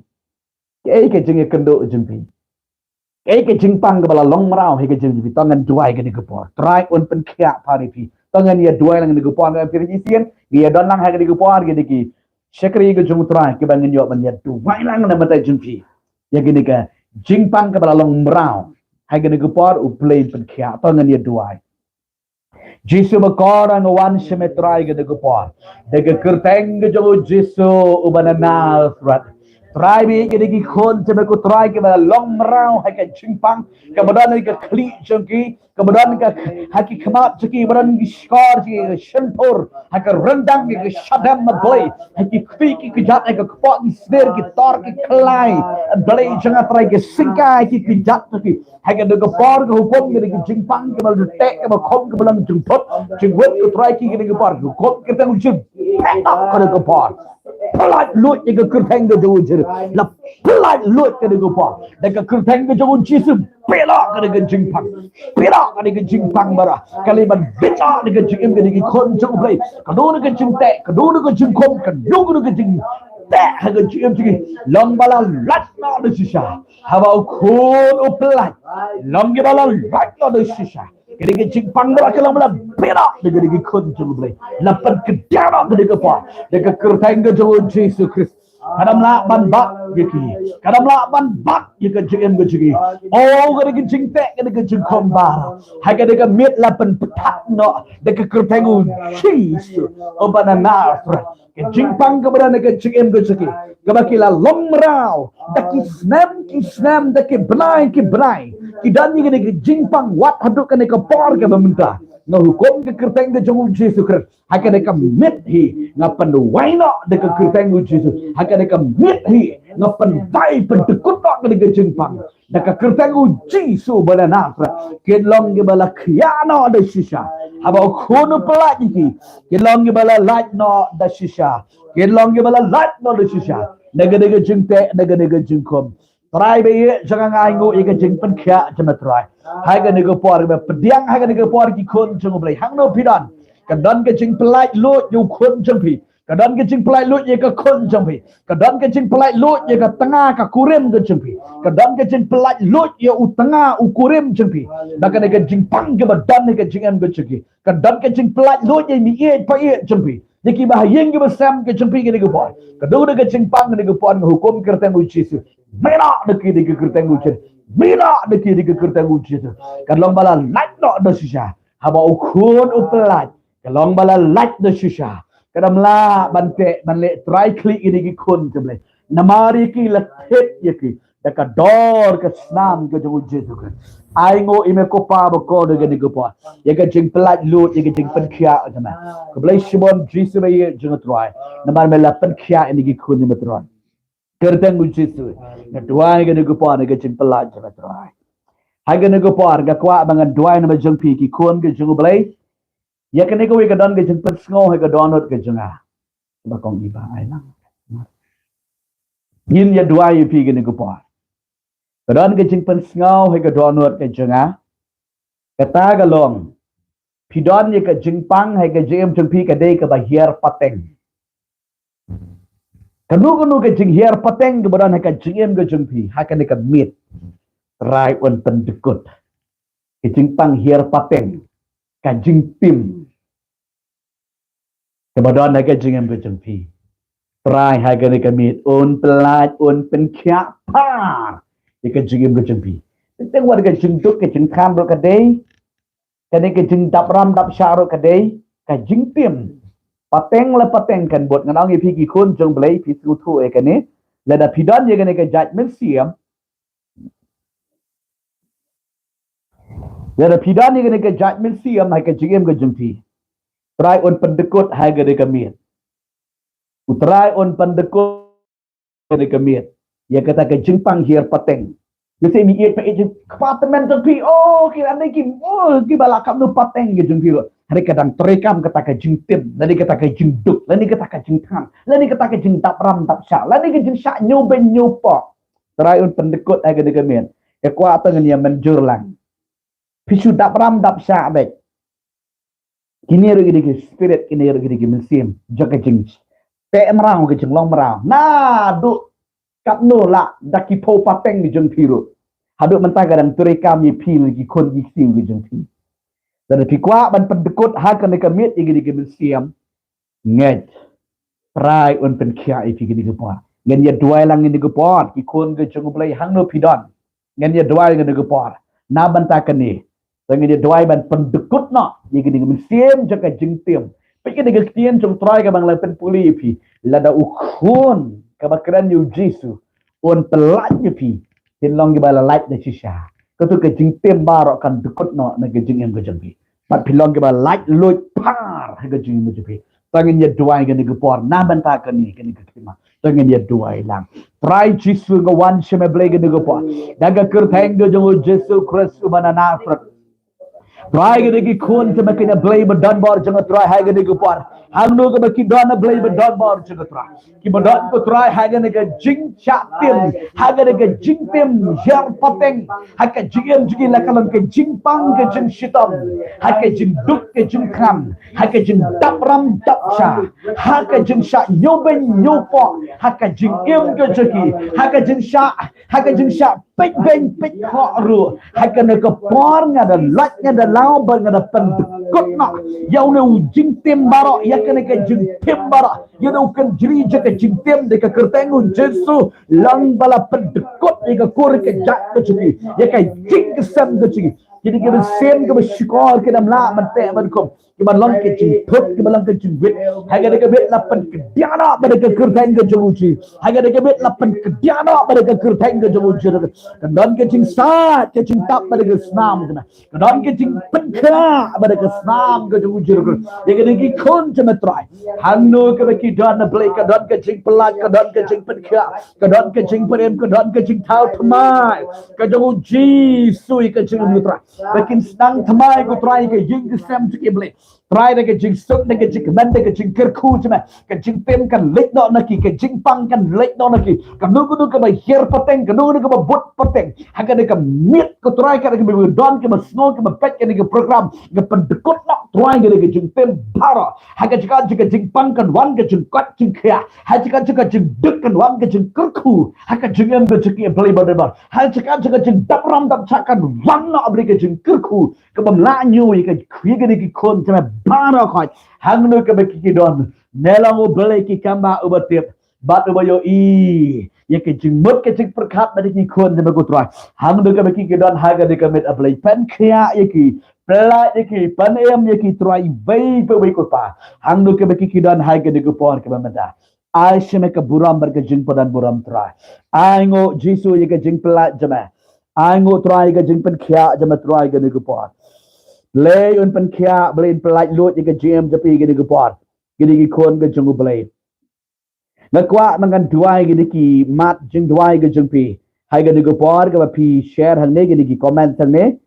Kaei ka jingïakynduh jong phi. Kaei ka jingpang kaba la long mraw ha ka jingim jong phi to ngin duwai kane ka por. Trai un pynkhiah pha ïa phi. To ngin ïa duwai lang kane ka por ngin ïa phi ri sien. Ngin ïa don lang ha kane ka por kine ki shakri ka jong U Trai kiba ngin ïoh ban ïa duwai lang na bynta jong phi. Ïa kane ka jingpang kaba la long mraw. Ha kane ka por U Blei un pynkhiah to ngin ïa duwai. Jisu ba kor nga wan sha me Trai kane ka por. Da ka kyrteng ka jong u Jisu uba na Nasareth. Trai ba ïeit kine ki khun jong me ko Trai kiba la long mraw ha ka jingpang kaba don ha ka khlieh jong ki kaba don ha ki khmat jong ki kaba don ki shkor jong ki ka shyntur ha ka ryndang ki ka shadem na Blei ha ki kti ki kjat ha ka kpoh ki sner ki tor ki khlai Blei jong nga Trai ki syngkai ki kjat jong ki. Ha kane ka por ka hukum kane ka jingpang kaba la teh kaba khum kaba la jingthut jingwit ko Trai ki kane ka por ka hukum ka tang jing. Peta kane ka por. Pyllait lut ïa ka kyrteng ka jong u Jisu. La pyllait lut kane ka por. Da ka kyrteng ka jong u Jisu. Peta kane ka jingpang. Peta kane ka jingpang bara. Kali ban peta kane ka jingim kane ka khun jong u Blei. Kano kano ka jingteh, kano kano ka jingkhum, kano kano ka jingteh ha ka jingim jong ki. Long ba la lait noh da shisha. Haba u khun u pyllait long ki ba la lait noh da shisha. Kane ka jingpang ba la ka long ba la pynah da kane ka khun jong u Blei. La pynkyndiah noh kane ka por da ka kyrteng ka jong u Jisu Khrist. Ka dang lah ban bat ïa ki. Ka dang lah ban bat ïa ka jingim ka jong ki. O, ka dei ka jingteh, ka dei ka jingkhum baroh. Ha ka dei ka miet la pynpyntah noh da ka kyrteng u Jisu uba na Nasareth. Ka jingpang kaba don ha ka jingim ka jong ki, kaba ki la long mraw da ki snem ki snem, da ki bnai ki bnai. Ki don ïa ka dei ka jingpang wat haduh ka dei ka por kaba mynta. Nga hukum ka kyrteng ka jong u Jisu Khrist. Ha ka dei ka miet hi nga pynduwai noh da ka kyrteng u Jisu. Ha ka dei ka miet hi nga pynduwai pyndykut noh ka dei ka jingpang da ka kyrteng u Jisu ba na Nasareth. Kin long kiba la khia noh da shisha. Haba u khun u pyllait ïa ki, kin long kiba la lait noh da shisha. Kin long kiba la lait noh da shisha. Na ka dei ka jingteh, na ka dei ka jingkhum. Trai ba ïeit jong nga, nga ainguh ïa ka jingpynkhiah jong me Trai. Ha ka dei ka por ba pdiang, ha ka dei ka por ki khun jong u Blei. Hangno phi don, ka don ka jingpyllait luid ïa u khun jong phi. Ka don ka jingpyllait luid ïa ka khun jong phi. Ka don ka jingpyllait luid ïa ka tnga ka kurim ka jong phi. Ka don ka jingpyllait luid ïa u tnga u kurim jong phi. Ba ka dei ka jingpang kaba don ha ka jingim ka jong ki. Ka don ka jingpyllait luid ïa i mei ïeit pa ïeit jong phi. Ïa kiba ha ïing kiba sem ka jong phi ka dei ka por. Ka don ka jingpang ka dei ka por, nga hukum kyrteng u Jisu. Mih noh da ki da ki kyrteng u Jisu. Mih noh da ki da ki kyrteng u Jisu. Ka long ba la lait noh da shisha. Haba u khun u pyllait, ka long ba la lait da shisha. Ka dang lah ban teh ban leh trai khlieh ïa ki khun jong u Blei. Namar ïa ki la thied ïa ki da ka dor ka snam ka jong u Jisu Khrist. Ainguh ïa me ko Pa ba kordor ha ka dei ka por. Ïa ka jingpyllait luid, ïa ka jingpynkhiah jong me. Khublei shibun Jisu ba ïeit jong nga Trai. Namar me la pynkhiah ïa ki khun jong me Trai. Kyrteng u Jisu. Nga duwai ha ka dei ka por ïa ka jingpyllait jong me Trai. Ha ka dei ka por nga kwah ba ngan duwai namar jong phi ki khun ka jong u Blei. Ïa kane kawei ka don ka jingpynsngew ha ka dohnud ka jong nga. Ba kong Iba ai lang. Ngin ïa duwai ïa phi kane ka por. Ka don ka jingpynsngew ha ka dohnud ka jong nga. Kata ka long, phi don ïa ka jingpang ha ka jingim jong phi ka dei kaba hiar pateng. Kano kano ka jinghiar pateng kaba don ha ka jingim ka jong phi ha kane ka miet, Trai un pyndykut. Ka jingpang hiar pateng, ka jingtim kaba don ha ka jingim ka jong phi, Trai ha kane ka miet un pyllait, un pynkhiah phar ïa ka jingim ka jong phi. Teng teng wat ka jingduk ka jingthngan ruh ka dei, kane ka jingdap ram dap shah ruh ka dei, ka jingtim pateng la pateng kan bud. Ngan ong ïa phi ki khun jong u Blei, phi sngewthuh ïa kane. Lada phi don ïa kane ka jait mynsiem, lada phi don ïa kane ka jait mynsiem ha ka jingim ka jong phi, Trai un pyndykut ha kane ka miet. U Trai un pyndykut ha kane ka miet ïa kata ka jingpang hiar pateng. Ngi sngewthuh ïa ka jingpang pateng jong phi. Oh, ki lane ki, oh, kiba la kam nu pateng ka jong phi ruh. Hynrei ka dang treikam kata ka jingtim, lane kata ka jingduk, lane kata ka jingthngan, lane kata ka jingdap ram dap shah, lane ka jingshah ñiewbeiñ ñiewpoh. Trai un pyndykut ha kane ka miet. Ïa kwah to ngin ïa mynjur lang. Phi shu dap ram dap shah beit. Kine ruh ki dei ki spirit, kine ruh ki dei ki mynsiem jong ka jingteh mraw, ka jinglong mraw. Naduh katno la da ki phew pateng ki jong phi ruh. Haduh mynta ka dang treikam ïa phi lane ki khun ki ksiew ki jong phi. Lada phi kwah ban pyndykut ha kane ka miet ïa kine ki mynsiem, ngeit Trai un pynkhiah ïa phi kine ki por. Ngin ïa duwai lang kine ki por, ki khun ki jong u Blei hangno phi don. Ngin ïa duwai kine ki por na bynta kane. Te ngin ïa duwai ban pyndykut noh ïa kine ki mynsiem jong ka jingtim. Peit kane ka ktien jong u Trai kaba nga la pynpule ïa phi. Lada u khun kaba kren ïa u Jisu un pyllait ïa phi, phin long kiba la lait da shisha. Kato ka jingtim baroh kan dykut noh na ka jingim ka jong phi. Bad phin long kiba lait luid phar ha ka jingim ka jong phi. Te ngin ïa duwai kane ka por na bynta kane, kane ka khlieh. Te ngin ïa duwai lang. Trai Jisu, nga wan sha me Blei kane ka por da ka kyrteng ka jong u Jisu Khrist uba na Nasareth. Trai, kine ki khun jong me kine Blei ba donbor jong nga Trai ha kane ka por. Hangno kaba ki don Blei ba donbor jong nga Trai. Kiba don ko Trai ha kane ka jingshah tim, ha kane ka jingtim hiar pateng, ha ka jingim jong ki la ka long ka jingpang ka jingshitom, ha ka jingduk ka jingthngan, ha ka jingdap ram dap shah, ha ka jingshah ñiewbeiñ ñiewpoh, ha ka jingim ka jong ki, ha ka jingshah, ha ka jingshah peit beiñ peit khoh ruh. Ha kane ka por nga da lait, nga da law bad nga da pyndkut noh ïa une u jingtim baroh, ïa kane ka jingtim baroh, ïa une u kynjri jong ka jingtim da ka kyrteng u Jisu. Long ba la pyndkut ïa ka kur ka jait ka jong ngi, ïa ka jingkyrshan ka jong ngi. Kine ki mynsiem kiba shukor ki dang lah ban teh ban khum, kiba long ka jingthut, kiba long ka jingwit. Ha kane ka miet la pynkdiah noh bad ka kyrteng ka jong u Jisu. Ha kane ka miet la pynkdiah noh bad ka kyrteng ka jong u Jisu. Ka don ka jingsaid, ka jingtap bad ka snam ka na. Ka don ka jingpynkhiah bad ka snam ka jong u Jisu. Ïa kine ki khun jong me Trai, hangno kaba ki don na Blei, ka don ka jingpyllait, ka don ka jingpynkhiah, ka don ka jingpynim, ka don ka jingthaw thymmai ka jong u Jisu ïa ka jingim u Trai. Ba kin sdang thymmai ko Trai ïa ka ïing ka sem jong ki Blei. Trai, da ka jingsuk, da ka jingkmen, da ka jingkyrkhu jong me, ka jingtim kan leit noh na ki, ka jingpang kan leit noh na ki. Kano kano kaba hiar pateng, kano kano kaba bud pateng, ha kane ka miet ko Trai, ka da kaba don, kaba sngew, kaba peit kane ka program, ka pyndkut noh Trai kane ka jingtim baroh. Ha ka jaka jong ka jingpang kan wan ka jingkoit jingkhiah. Ha ka jaka jong ka jingduk kan wan ka jingkyrkhu. Ha ka jingim ka jong ki Blei badonbor, ha ka jaka jong ka jingdap ram dap shah kan wan noh Blei ka jingkyrkhu. Kaba ym lah ñiew ïa ka, ïa kine ki khun jong me baroh khoit, hangno kaba ki ki don. Ne long U Blei ki kam ba uba tip bad uba ïohi ïa ka jingmut ka jingpyrkhat bad ki khun jong me ko Trai. Hangno kaba ki ki don ha kane ka miet, A Blei, pynkhiah ïa ki, pyllait ïa ki, pynim ïa ki Trai, iwei pa iwei ko Pa. Hangno kaba ki ki don ha kane ka por kaba mynta, ai sha me ka burom bad ka jingpyndonkam burom Trai. Ai nguh Jisu ïa ka jingpyllait jong me. Ai nguh Trai ïa ka jingpynkhiah jong me Trai kane ka por. Blei un pynkhiah, Blei un pyllait lut ïa ka jingim jong phi kane ka por. Kine ki khun ka jong U Blei. Nga kwah ba ngan duwai kine ki mat jingduwai ka jong phi ha kane ka por kaba phi share hangne, kine ki comment hangne.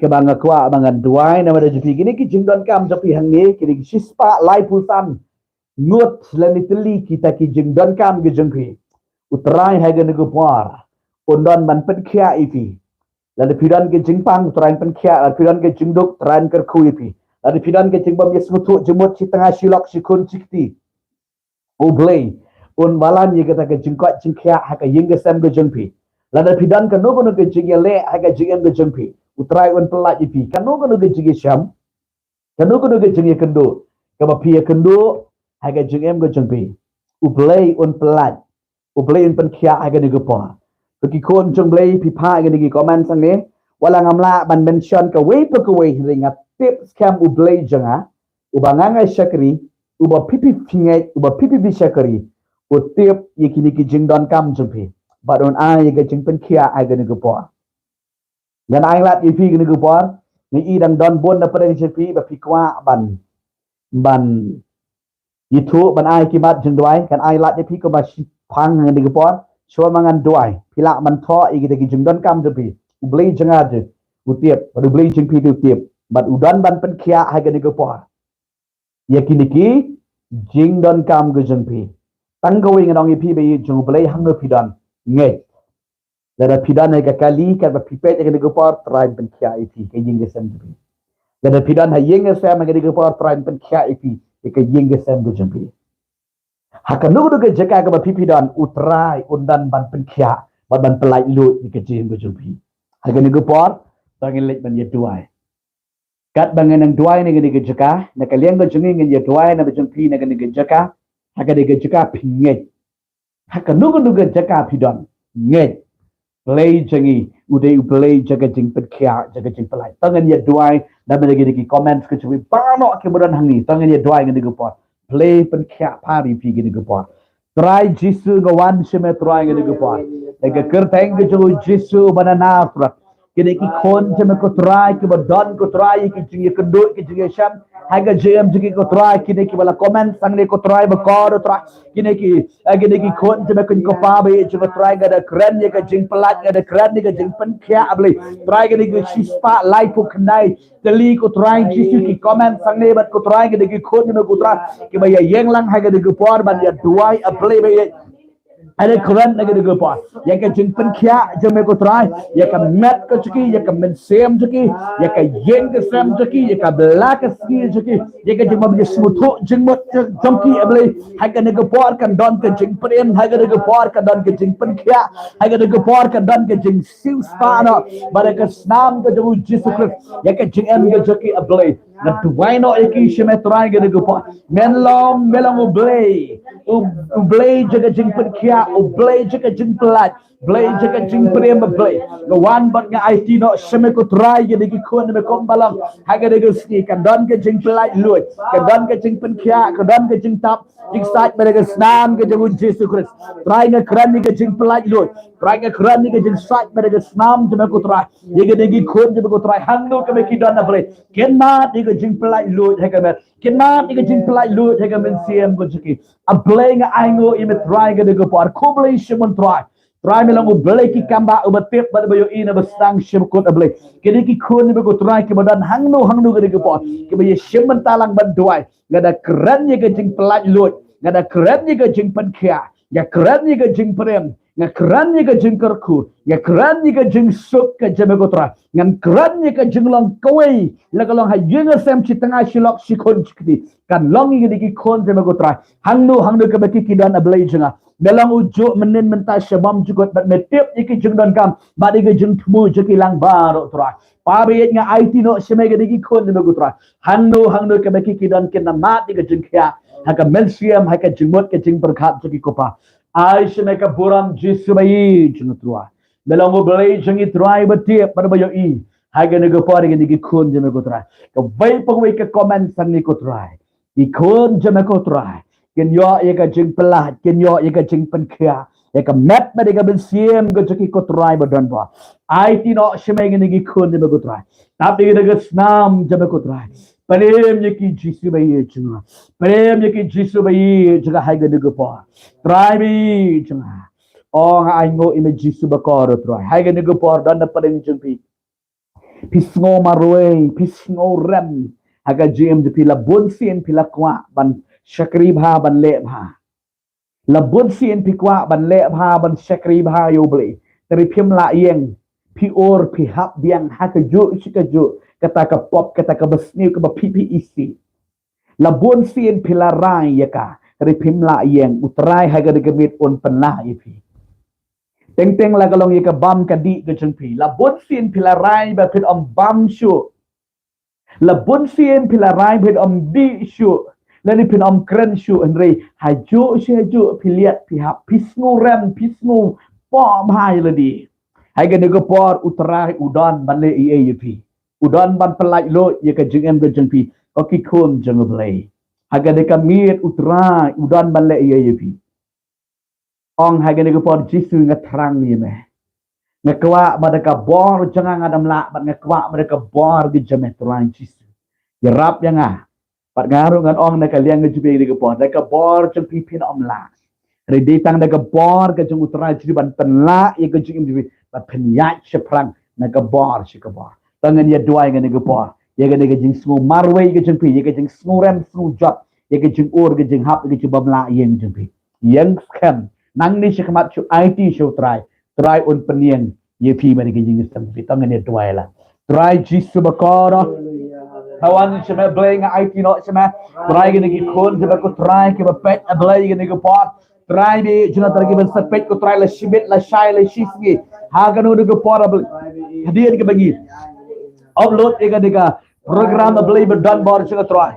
Kaba nga kwah ba ngan duwai namar jong phi, kine ki jingdonkam jong phi hangne, kine ki shispah laiphew san ngut lane tylli kita ki jingdonkam ki jong phi. U Trai ha kane ka por un don ban pynkhiah ïa phi. Lada phi don ki jingpang, U Trai un pynkhiah. Lada phi don ki jingduk, U Trai un kyrkhu ïa phi. Lada phi don ki jingbym ïasngewthuh jingmut shi tnga shi lok shi khun shi kti, U Blei un wallam ïa kata ka jingkoit jingkhiah ha ka ïing ka sem ka jong phi. Lada phi don kano kano ka jingïaleh ha ka jingim ka jong phi, U Trai un pyllait ïa phi. Kano kano ka jingïashem, kano kano ka jingïakynduh kaba phi ïakynduh ha ka jingim ka jong phi, U Blei un pyllait, U Blei un pynkhiah ha kane ka por. Phi ki khun jong U Blei, phi phah ha kine ki comment hangne. Wat la ngam lah ban mention kawei pa kawei, hynrei nga tip skhem U Blei jong nga, uba nga nga shakri, uba phi phi phi ngeit, uba phi phi phi shakri, u tip ïa kine ki jingdonkam jong phi bad un ai ïa ka jingpynkhiah ha kane ka por. Ngan ai lad ïa phi kane ka por. Nga i dang don bun na pdeng jong phi ba phi kwah ban, ban ïathuh, ban ai ki mat jingduwai. Ngan ai lad ïa phi kumba shiphang ha kane ka por. Shuwa ma ngan duwai, phi lah ban thoh ïa kita ki jingdonkam jong phi. U Blei jong nga te u tip bad U Blei jong phi te u tip bad u don ban pynkhiah ha kane ka por ïa kine ki jingdonkam ka jong phi. Tang kawei ngan ong ïa phi, ba ïeit jong U Blei, hangno phi don, ngeit. Lada phi don ha ka kali katba phi peit ha kane ka por, Trai un pynkhiah ïa phi, ka ïing ka sem jong phi. Lada phi don ha ïing ha sem ha kane ka por, Trai un pynkhiah ïa phi, ïa ka ïing ka sem ka jong phi. Ha kano kano ka jaka kaba phi phi don, U Trai un don ban pynkhiah bad ban pyllait lut ïa ka jingim ka jong phi. Ha kane ka por to ngin leit ban ïaduwai. Katba ngin nang duwai na kane ka jaka, na ka liang ka jong ngi ngin ïaduwai na ka jong phi na kane ka jaka. Ha kane ka jaka phi ngeit. Ha kano kano ka jaka phi don, ngeit. Blei jong ngi u dei U Blei jong ka jingpynkhiah, jong ka jingpyllait. To ngin ïaduwai na kine ki comments ka jong phi baroh kiba don hangne. To ngin ïaduwai kane ka por. Blei pynkhiah pha ïa phi kane ka por. Trai Jisu, nga wan sha me Trai kane ka por. Da ka kyrteng ka jong u Jisu ba na Nasareth, kine ki khun jong me ko Trai kiba don ko Trai ïa ki jingïakynduh, ki jingïashem ha ka jingim jong ki ko Trai, kine kiba la comment hangne ko Trai ba kordor Trai. Kine ki, eh, kine ki khun jong me ko Pa ba ïeit jong nga Trai, nga da kren ïa ka jingpyllait, nga da kren ïa ka jingpynkhiah, A Blei. Trai, kine ki shispah laiphew khyndai tylli ko Trai Jisu ki comment hangne bad ko Trai, kine ki khun jong me ko Trai kiba ïa ïeng lang ha kane ka por ban ïaduwai, A Blei ba ïeit. Ai da kren na ka dei ka por ïa ka jingpynkhiah jong me ko Trai, ïa ka met ka jong ki, ïa ka mynsiem jong ki, ïa ka ïing ka sem jong ki, ïa ka bylla ka sngi jong ki, ïa ka jingmut jingmut jong ki, A Blei. Ha ka dei ka por kan don ka jingpynim, ha ka dei ka por kan don ka jingpynkhiah, ha ka dei ka por kan don ka jingsiewspah noh bad ka snam ka jong u Jisu Khrist ïa ka jingim ka jong ki, A Blei. Nga duwai noh ïa ki sha me Trai ka dei ka por. Me long, me long U Blei, U Blei jong ka jingpynkhiah, U Blei jong ka jingpyllait, Blei jong ka jingpynim, A Blei. Nga wan bad nga aiti noh sha me ko Trai ïa ki khun jong me kumba long ha ka dei ka sngi, kan don ka jingpyllait luid, kan don ka jingpynkhiah, kan don ka jingtap jingshait bad ka snam ka jong u Jisu Khrist. Trai nga kren ïa ka jingpyllait luid, Trai nga kren ïa ka jingshait bad ka snam jong me ko Trai ïa ki khun jong me ko Trai, hangno kaba ki don, A Blei. Kynmaw ïa ka jingpyllait luid ha ka met, kynmaw ïa ka jingpyllait luid ha ka mynsiem ka jong ki. A Blei nga ainguh ïa me Trai ka dei ka por, khublei shibun Trai. Trai me long U Blei ki kam ba uba tip bad uba ïohi na ba sdang shibkut, A Blei. Ki dei ki khun jong me ko Trai kiba don hangno hangno ka dei ka por, kiba ïashim bynta lang ban duwai. Nga da kren ïa ka jingpyllait luid, nga da kren ïa ka jingpynkhiah, nga kren ïa ka jingpynim, nga kren ïa ka jingkyrkhu, nga kren ïa ka jingsuk ka jong me ko Trai. Ngan kren ïa ka jinglong kawei la ka long ha ïing ha sem, shi tnga shi lok shi khun shi kti. Kan long ïa ki dei ki khun jong me ko Trai, hangno hangno kaba ki ki don, A Blei jong nga. Me long u juh mynnin mynta sha bymjukut bad me tip ïa ki jingdonkam bad ïa ki jingthmu jong ki lang baroh Trai. Pa ba ïeit, nga aiti noh sha me ki dei ki khun jong me ko Trai, hangno hangno kaba ki ki don, kynmaw ïa ka jingkhiah ha ka mynsiem, ha ka jingmut ka jingpyrkhat jong ki ko Pa. Ai sha me ka burom Jisu ba ïeit jong nga Trai. Me long U Blei jong ngi Trai ba tip bad ba ïohi ha ka dei ka por ïa ki dei ki khun jong me ko Trai. Kawei pa kawei ka comment sha ngi ko Trai. Ki khun jong me ko Trai kin ïoh ïa ka jingpyllait, kin ïoh ïa ka jingpynkhiah ïa ka met bad ïa ka mynsiem ka jong ki ko Trai ba don bor. Aiti noh sha me ïa ki khun jong me ko Trai. Tap ïa ka snam jong me ko Trai. Pynim ïa ki Jisu ba ïeit jong nga. Pynim ïa ki Jisu ba ïeit jong nga ha ka dei ka por. Trai ba ïeit jong nga. O nga ainguh ïa me Jisu ba kordor Trai, ha ka dei ka por don na pdeng jong phi. Phi sngew marwei, phi sngew rem ha ka jingim jong phi, la bun sien phi la kwah ban shakri bha, ban leh bha. La bun sien phi kwah ban leh bha, ban shakri bha ïa U Blei. Te phim lah ïeng, phi ur phi hap biang ha kajuh shi kajuh kata ka pop, kata kaba sniew, kaba phi phi isih. La bun sien phi la rai ïa ka, te phim lah ïeng. U Trai ha ka dei ka miet un pynlah ïa phi. Teng teng la ka long ïa ka bam ka dih ka jong phi, la bun sien phi la rai ba phin ym bam shuh. La bun sien phi la rai ba phin ym dih shuh, lane phin ym kren shuh, hynrei hajuh shi hajuh phi liat phi hap, phi sngew rem, phi sngew pop bha ïa lade. Ha ka dei ka por U Trai u don ban leh ei ei ïa phi. U don ban pynlait luid ïa ka jingim ka jong phi, ko ki khun jong U Blei. Ha ka dei ka miet U Trai u don ban leh ei ei ïa phi. Ong ha ka dei ka por, Jisu, nga thrang ïa me. Nga kwah ba da ka bor jong nga ngan ym lah, bad nga kwah ba da ka bor ka jong me Trai Jisu, ïarap ïa nga. Bad nga ruh ngan ong na ka liang ka jong phi ha ka dei ka por, da ka bor jong phi phin ym lah. Hynrei dei tang da ka bor ka jong U Trai Jisu ban pynlah ïa ka jingim jong phi, bad phin ïaid shaphrang na ka bor sha ka bor. To ngin ïa duwai ha ka dei ka por ïa ka dei ka jingsngew marwei ka jong phi, ïa ka jingsngew rem sngew jot, ïa ka jingur ka jinghap, ïa ka jingbymlah ïing jong phi. Ïeng skhem, nangne shakhmat shu aiti sha U Trai, Trai un pynïeng ïa phi bad ïa ka jingïaseng phi. To ngin ïa duwai lang. Trai Jisu ba kordor, nga wan sha me Blei, nga aiti noh sha me Trai, kine ki khun kiba, ko Trai, kiba peit, A Blei, kine ki por. Trai, ba ïeit jong nga, Trai, kiba sa peit, ko Trai, la shi miet, la shai, la shi sngi, ha kano kano ka por, A Blei. Hadien kaba ngi upload ïa kane ka program, A Blei ba don bor jong nga Trai,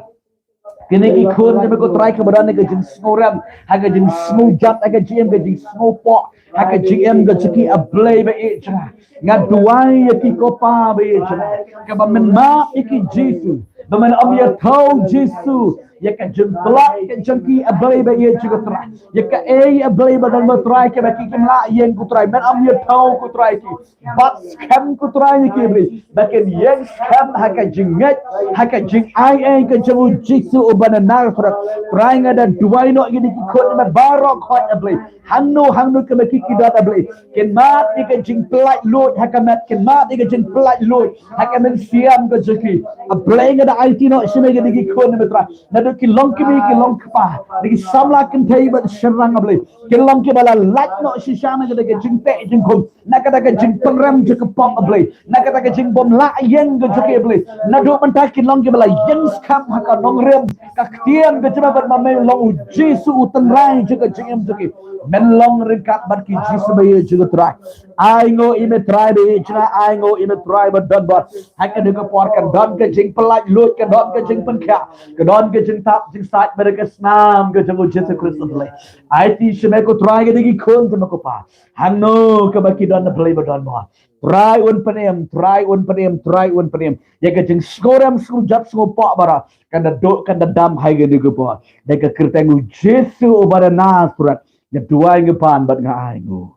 kine ki khun jong me, ko Trai, kiba don ha ka jingsngew rem, ha ka jingsngew jot, ha ka jingim ka jingsngew pop, ha ka jingim ka jong ki, A Blei ba ïeit jong nga. Nga duwai ïa ki, ko Pa ba ïeit jong nga, kaba men map ïa ki Jisu, ba men ym ïathuh Jisu ïa ka jingtlot ka jong ki, A Blei ba ïeit jong nga Trai, ïa kaei, A Blei, ba don, ko Trai, kaba ki kim lah ïeng, ko Trai, men ym ïathuh, ko Trai, ki bat skhem, ko Trai, ïa ki, A Blei, ba kin ïeng skhem ha ka jingngeit, ha ka jingai ei ka jong u Jisu uba na Nasareth. Trai, nga da duwai noh ïa kine ki khun jong me baroh khoit, A Blei, hangno hangno kaba ki ki don, A Blei. Kynmaw ïa ka jingpynlait luid ha ka met, kynmaw ïa ka jingpynlait luid ha ka mynsiem ka jong ki. A Blei, nga da aiti noh sha me ïa kine ki khun jong me Trai, nga ki long ki mei, ki long ki pa, da ki samla kynthei bad shynrang, A Blei. Ki long kiba la lait noh shisha na kata ka jingteh jingkhum, na kata ka jingpynrem jong ka pop, A Blei, na kata ka jingbym lah ïeng ka jong ki, A Blei. Naduh mynta ki long kiba la ïeng skhem ha ka nongrim, ka ktien ka jong me, bad ma me long U Jisu U Trai jong ka jingim jong ki. Men long ryngkat bad ki, Jisu ba ïeit jong U Trai. Ai nguh ïa me Trai ba ïeit jong nga, ai nguh ïa me Trai ba don bor. Ha kane ka por kan don ka jingpyllait luid, kan don ka jingpynkhiah, kan don ka jingtap jingsait bad ka snam ka jong U Jisu Khrist, A Blei. Aiti sha me ko Trai kine ki khun jong me ko Pa, hangno kaba ki don, A Blei ba don bor. Trai un pynim, Trai un pynim, Trai un pynim ïa ka jingsngewrem sngewjot sngewpoh baroh, kan da duh kan da dam ha kane ka por. Da ka kyrteng U Jisu uba na Nasareth nga duwai, nga pan bad nga ai nguh.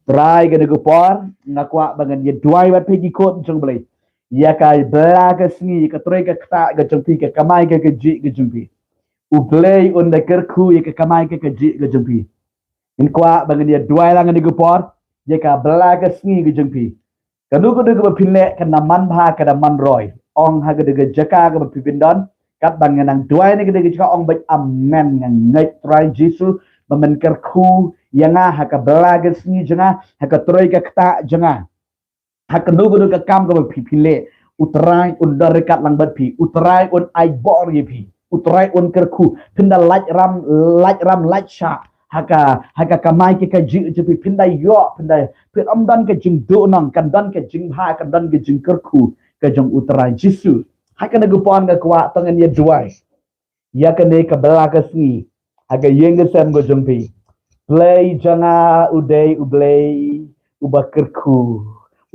Trai kane ka por nga kwah ba ngan ïa duwai bad phi ki khun jong U Blei, ïa ka bla ka sngi, ïa ka trei ka ktah ka jong phi, ka kamai ka kajih ka jong phi. U Blei un da kyrkhu ïa ka kamai ka kajih ka jong phi. Ngan kwah ba ngan ïa duwai lang ha kane ka por ïa ka bla ka sngi ka jong phi. Kano kano kaba phin leh kan da man bha, kan da man roi. Ong ha kata ka jaka kaba phi phin don, katba nga nang duwai na kata ka jaka, ong beit amen. Nga ngeit Trai Jisu ba men kyrkhu ïa nga ha ka bla ka sngi jong nga, ha ka trei ka ktah jong nga, ha kano kano ka kam kaba phi phin leh. U Trai un don ryngkat lang bad phi. U Trai un ai bor ïa phi. U Trai un kyrkhu. Phin da lait ram, lait ram lait shah ha ka, ha ka kamai ka kajih jong phi. Phin da ïoh, phin da, phin ym don ka jingduhnong, kan don ka jingbha, kan don ka jingkyrkhu ka jong U Trai Jisu. Ha kane ka por nga kwah to ngin ïa duwai ïa kane ka bla ka sngi ha ka ïing ka sem ka jong phi. Blei jong nga u dei U Blei uba kyrkhu.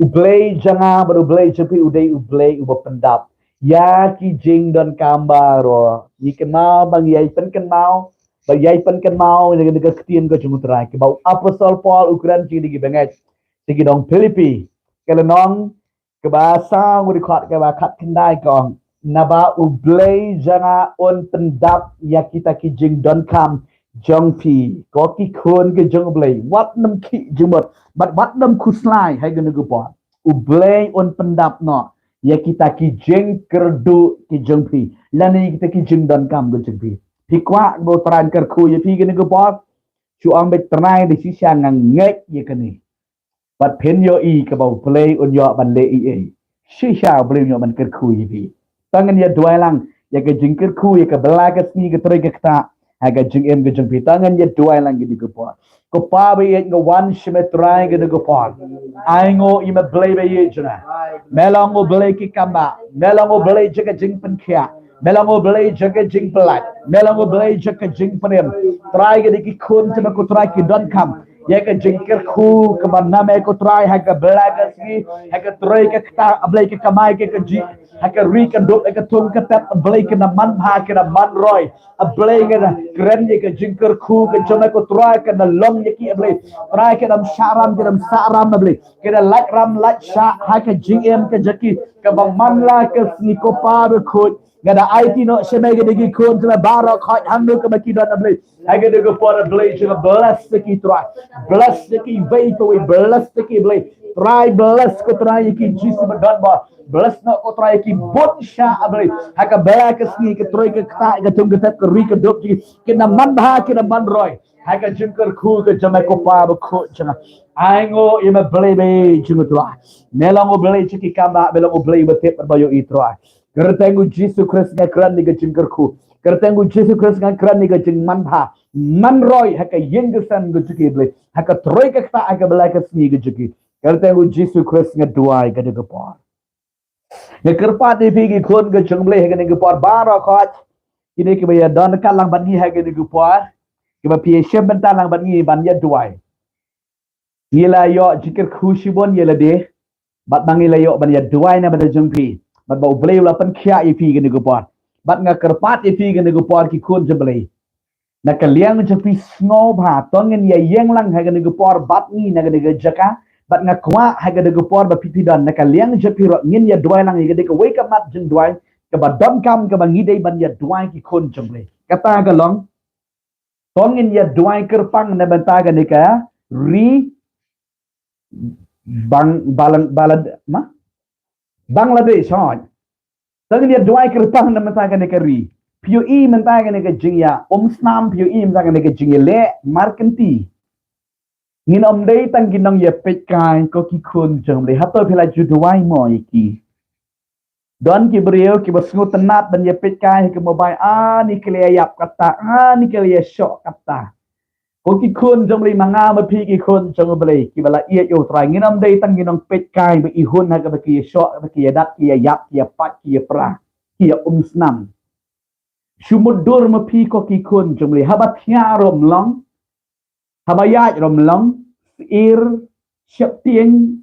U Blei jong nga bad U Blei jong phi u dei U Blei uba pyndap ïa ki jingdonkam baroh. Ngi kynmaw ba ngi ïai pynkynmaw, ba ïai pynkynmaw ïa kane ka ktien ka jong U Trai, kaba u apostol Paul u kren sha ki bangeit, sha ki nong Philippi, ka lynnong kaba saw, ka dkhot kaba khatkhyndai, ka ong, naba U Blei jong nga un pyndap ïa kita ki jingdonkam jong phi, ko ki khun ki jong U Blei. Wat nym khih jingmut bad wat nym khuslai ha kane ka por. U Blei un pyndap noh ïa kita ki jingkyrduh ki jong phi, lane kita ki jingdonkam ki jong phi. Phi kwah ba U Trai un kyrkhu ïa phi kane ka por? Shu ong beit, Trai, da shisha nga ngeit ïa kane. Bad phin ïohi kaba U Blei un ïoh ban leh ei ei. Shisha U Blei un ïoh ban kyrkhu ïa phi. To ngin ïa duwai lang ïa ka jingkyrkhu, ïa ka bla ka sngi, ka trei ka ktah ha ka jingim ka jong phi. To ngin ïa duwai lang ha kane ka por. Ko Pa ba ïeit, nga wan sha me Trai ha kane ka por. Ai nguh ïa me Blei ba ïeit jong nga. Me long U Blei ki kam bah. Me long U Blei jong ka jingpynkhiah. Me long U Blei jong ka jingpyllait. Me long U Blei jong ka jingpynim. Trai, kine ki khun jong me ko Trai ki donkam ïa ka jingkyrkhu kaba na me ko Trai, ha ka bla ka sngi, ha ka trei ka ktah, A Blei, ka kamai ka kajih, ha ka ri ka dup, ha ka thung ka tep, A Blei, kan da man bha, kan da man roi. A Blei, nga da kren ïa ka jingkyrkhu ka jong me ko Trai, kan da long ïa ki, A Blei. Trai, kan da shah ram, kan da shah ram, A Blei. Kan da lait ram lait shah ha ka jingim ka jong ki, kaba man la ka sngi ko Pa bakhuid. Nga da aiti noh sha me kine ki khun jong me baroh khoit hangno kaba ki don, A Blei. Ha kane ka por, A Blei jong nga, bless ïa ki Trai. Bless ïa ki iwei pa iwei, bless ïa ki, Blei. Trai, bless ko Trai ïa ki, Jisu ba don bor. Bless noh ko Trai ïa ki bun shah, A Blei. Ha ka bla ka sngi, ka trei ka ktah, ka thung ka tep, ka ri ka dup jong ki, kan da man bha, kan da man roi ha ka jingkyrkhu ka jong me ko Pa bakhuid jong nga. Ai nguh ïa me Blei ba ïeit jong nga Trai. Me long U Blei jong ki kam bah, me long U Blei ba tip bad ba ïohi Trai. Kyrteng U Jisu Khrist nga kren ïa ka jingkyrkhu. Kyrteng U Jisu Khrist nga kren ïa ka jingman bha, man roi ha ka ïing ka sem ka jong ki, Blei. Ha ka trei ka ktah, ha ka bla ka sngi ka jong ki. Kyrteng U Jisu Khrist nga duwai ha kane ka por. Nga kyrpad ïa phi ki khun ka jong U Blei ha kane ka por baroh khoit. Kine kiba ïa don ryngkat lang bad ngi ha kane ka por, kiba phi ïa shim bynta lang bad ngi ban ïa duwai. Ngi la ïoh jingkyrkhu shibun ïa lade, bad ba ngi la ïoh ban ïa duwai na bynta jong phi, bad ba U Blei u la pynkhiah ïa phi ha kane ka por. Bad nga kyrpad ïa phi ha kane ka por ki khun jong U Blei. Na ka liang jong phi sngewbha, to ngin ïa ïeng lang ha kane ka por bad ngi na kane ka jaka. Bad nga kwah ha kane ka por ba phi, phi don na ka liang jong phi ruh, ngin ïa duwai lang ïa kane kawei ka mat jingduwai kaba donkam, kaba ngi dei ban ïa duwai ki khun jong U Blei. Kata ka long, to ngin ïa duwai kyrpang na bynta kane ka ri Bang-, Balang-, Balad-, ma? Bangladesh, hooid. To ngin ïa duwai kyrpang na bynta kane ka ri. Phi ïohi mynta kane ka jingïa um snam, phi ïohi mynta kane ka jingïaleh markynti. Ngin ym dei tang ki nongïapeit kai, ko ki khun jong U Blei. Hato phi la ju duwai mo ïa ki? Don ki briew kiba sngewtynnat ban ïapeit kai ha ki mobile, ani ki la ïap kata, ani ki la ïashoh kata. Ko ki khun jong U Blei, ma nga ma phi ki khun jong U Blei kiba la ïeit ïa U Trai, ngin ym dei tang ki nongpeit kai ba ihun ha kaba ki ïashoh, ba ki ïadat, ki ïaïap, ki ïapait, ki ïapra, ki ïa um snam. Shu mutdur ma phi ko ki khun jong U Blei, haba thiah ruh ym long, haba ïaid ruh ym long, syier, sheptieng.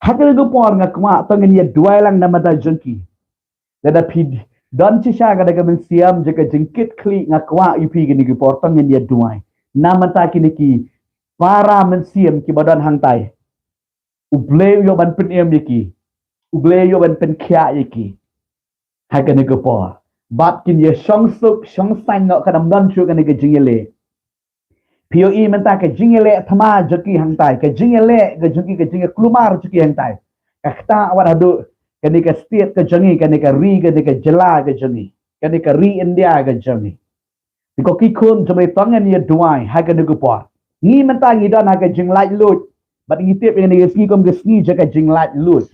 Ha kane ka por nga kwah tang ngin ïa duwai lang na bynta jong ki. Lada phi don shisha kane ka mynsiem jong ka jingkitkhlieh, nga kwah ïa phi kane ka por tang ngin ïa duwai na bynta kine ki para mynsiem kiba don hangtai. U Blei u ïoh ban pynim ïa ki. U Blei u ïoh ban pynkhiah ïa ki ha kane ka por. Bad kin ïa shong suk shong saiñ noh, kan ym don shuh kane ka jingïaleh. Phi ïohi mynta ka jingïaleh thma jong ki hangtai, ka jingïaleh ka jong ki, ka jingïakulmar jong ki hangtai. Ka ktah wat haduh kane ka state ka jong ngi, kane ka ri, kane ka jylla ka jong ngi, kane ka ri India ka jong ngi. Te ko ki khun jong U Blei, tang ngin ïa duwai ha kane ka por. Ngi mynta ngi don ha ka jinglaitluid, bad ngi tip ïa kane ka sngi kum ka sngi jong ka jinglaitluid.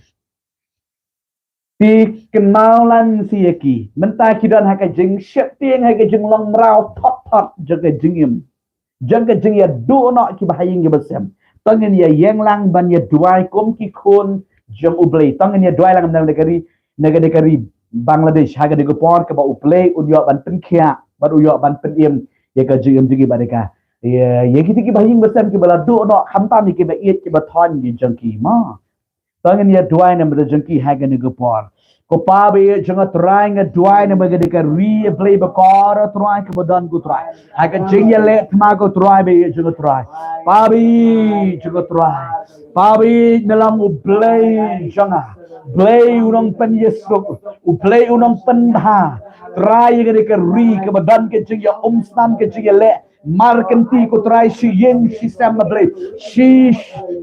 Phi kynmaw lang seh ïa ki. Mynta ki don ha ka jingsheptieng, ha ka jinglong mraw thot thot jong ka jingim, jong ka jingïaduh noh kiba ha ïing kiba sem. Tang ngin ïa ïeng lang ban ïa duwai kum ki khun jong U Blei. Tang ngin ïa duwai lang na ka ri, na ka ri Bangladesh ha kane ka por, kaba U Blei un ïoh ban pynkhiah bad un ïoh ban pynim ïa ka jingim jong ki bad ïa ka, ïa, ïa kito kiba ha ïing ba sem kiba la duh noh, khamtam ïa kiba ïeit kiba thoiñ ki jong ki mo. Tang ngin ïa duwai na bynta jong ki ha kane ka por. Ko Pa ba ïeit jong nga Trai, nga duwai na bynta kane ka ri, ïa Blei bakor, Trai, kaba don ko Trai ha ka jingïaleh thma ko Trai ba ïeit jong nga Trai. Pa ba ïeit jong nga Trai, Pa ba ïeit, Nongïalam, U Blei jong nga, Blei u nongpynïasuk, U Blei u nongpynbha. Trai, ïa kane ka ri kaba don ka jingïa um snam, ka jingïaleh markynti ko Trai, shi ïing shi sem A Blei, shi,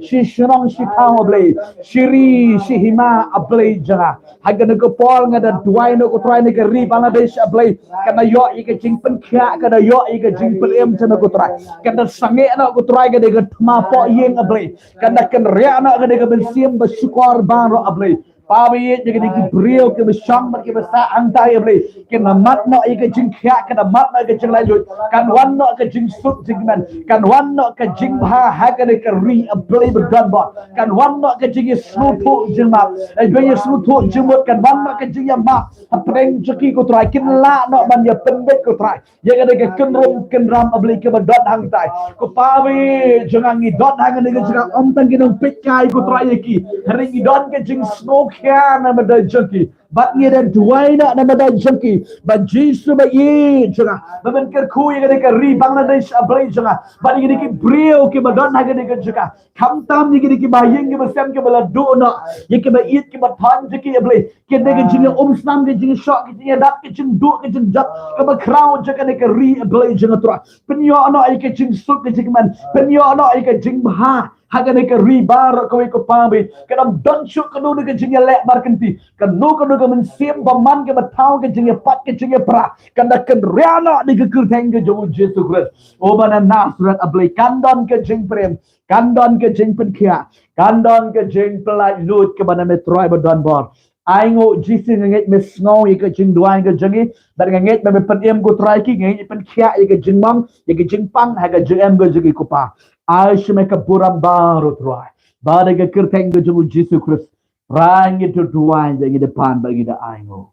shi shnong shi thaw A Blei, shi ri shi hima A Blei jong nga. Ha kane ka por nga da duwai noh ko Trai na ka ri Bangladesh A Blei, kan da ïoh ïa ka jingpynkhiah, kan da ïoh ïa ka jingpynim jong nga ko Trai, kan da sangeh noh ko Trai kane ka thma poh ïing A Blei, kan da kynriah noh kane ka mynsiem ba shukor baroh A Blei. Pa ba ïeit, ïa kine ki briew kiba shong bad kiba sah hangtai A Blei, kin da mad noh ïa ka jingkhiah, kin da mad noh ïa ka jinglaitluid, kan wan noh ka jingsuk jingkmen, kan wan noh ka jingbha ha kane ka ri A Blei ba don bor, kan wan noh ka jingïasngewthuh jingmap, eh, ba ïasngewthuh jingmut, kan wan noh ka jingïamap hapdeng jong ki ko Trai, kin lah noh ban ïapynbeit ko Trai ïa kane ka kynrum kynram A Blei kaba don hangtai. Ko Pa ba ïeit jong nga, ngi don ha kane ka jaka, ym tang ki nongpeit kai ko Trai ïa ki, hynrei ngi don ka jingsngewkhia na bynta jong ki. Bad ngi da duwai na, na bynta jong ki, ba Jisu ba ïeit jong nga, ba men kyrkhu ïa kane ka ri Bangladesh A Blei jong nga, bad ïa kine ki briew kiba don ha kane ka jaka. Khamtam ïa kine kiba ha ïing kiba sem kiba la duh noh ïa kiba ïeit kiba thoiñ jong ki A Blei. Kine ki jingïa um snam, ki jingïashoh, ki jingïadat, ki jingduh, ki jingjot kaba khraw jong kane ka ri A Blei jong nga Trai. Pynïoh noh ïa ka jingsuk ka jingkmen, pynïoh noh ïa ka jingbha ha kane ka ri baroh kawei ko Pa ba ïeit. Kan ym don shuh kano kano ka jingïaleh markynti, kano kano ka mynsiem bymman kaba thaw ka jingïapait ka jingïapra, kan da kynriah noh da ka kyrteng ka jong U Jisu Khrist uba na Nasareth A Blei. Kan don ka jingpynim, kan don ka jingpynkhiah, kan don ka jingpynlaitluid kaba na me Trai ba don bor. Ai nguh Jisu, nga ngeit me sngew ïa ka jingduwai ka jong ngi, bad nga ngeit ba me pynim ko Trai ki, nga ngeit me pynkhiah ïa ka jingmong, ïa ka jingpang ha ka jingim ka jong ngi ko Pa. Ai sha me ka burom baroh Trai, ba da ka kyrteng ka jong U Jisu Khrist Trai ngi da duwai, ngi da pan bad ngi da ai nguh.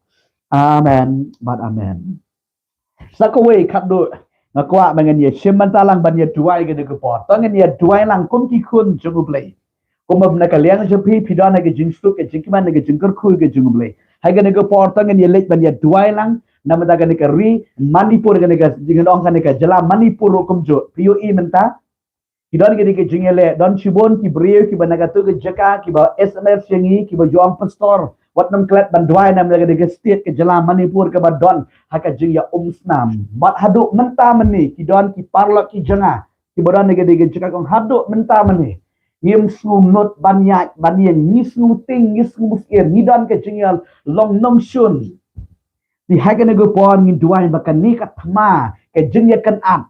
Amen bad amen. Sa kawei khatduh nga kwah ba ngin ïa shim bynta lang ban ïa duwai kane ka por. To ngin ïa duwai lang kum ki khun jong U Blei. Kumba na ka liang jong phi, phi don ha ka jingsuk ka jingkmen, ka jingkyrkhu ka jong U Blei. Ha kane ka por to ngin ïa leit ban ïa duwai lang na bynta kane ka ri Manipur, kane ka jingdon kane ka jylla Manipur ruh kumjuh. Phi ïohi mynta ki don kine ki jingïaleh, don shibun ki briew kiba na kato ka jaka kiba S M S ïa ngi, kiba ong pastor, wat nym klet ban duwai na bynta kane ka state ka jylla Manipur kaba don ha ka jingïa um snam. Bad haduh mynta mynne ki don ki paralok ki jong nga kiba don ha kane ka jaka, ong haduh mynta mynne ngim sngewmut ban ïaid ban ïeng, ngi sngewtieng, ngi sngewsyier, ngi don ka jingïa long nongshun. Te ha kane ka por ngin duwai ba kane ka thma, ka jingïakynad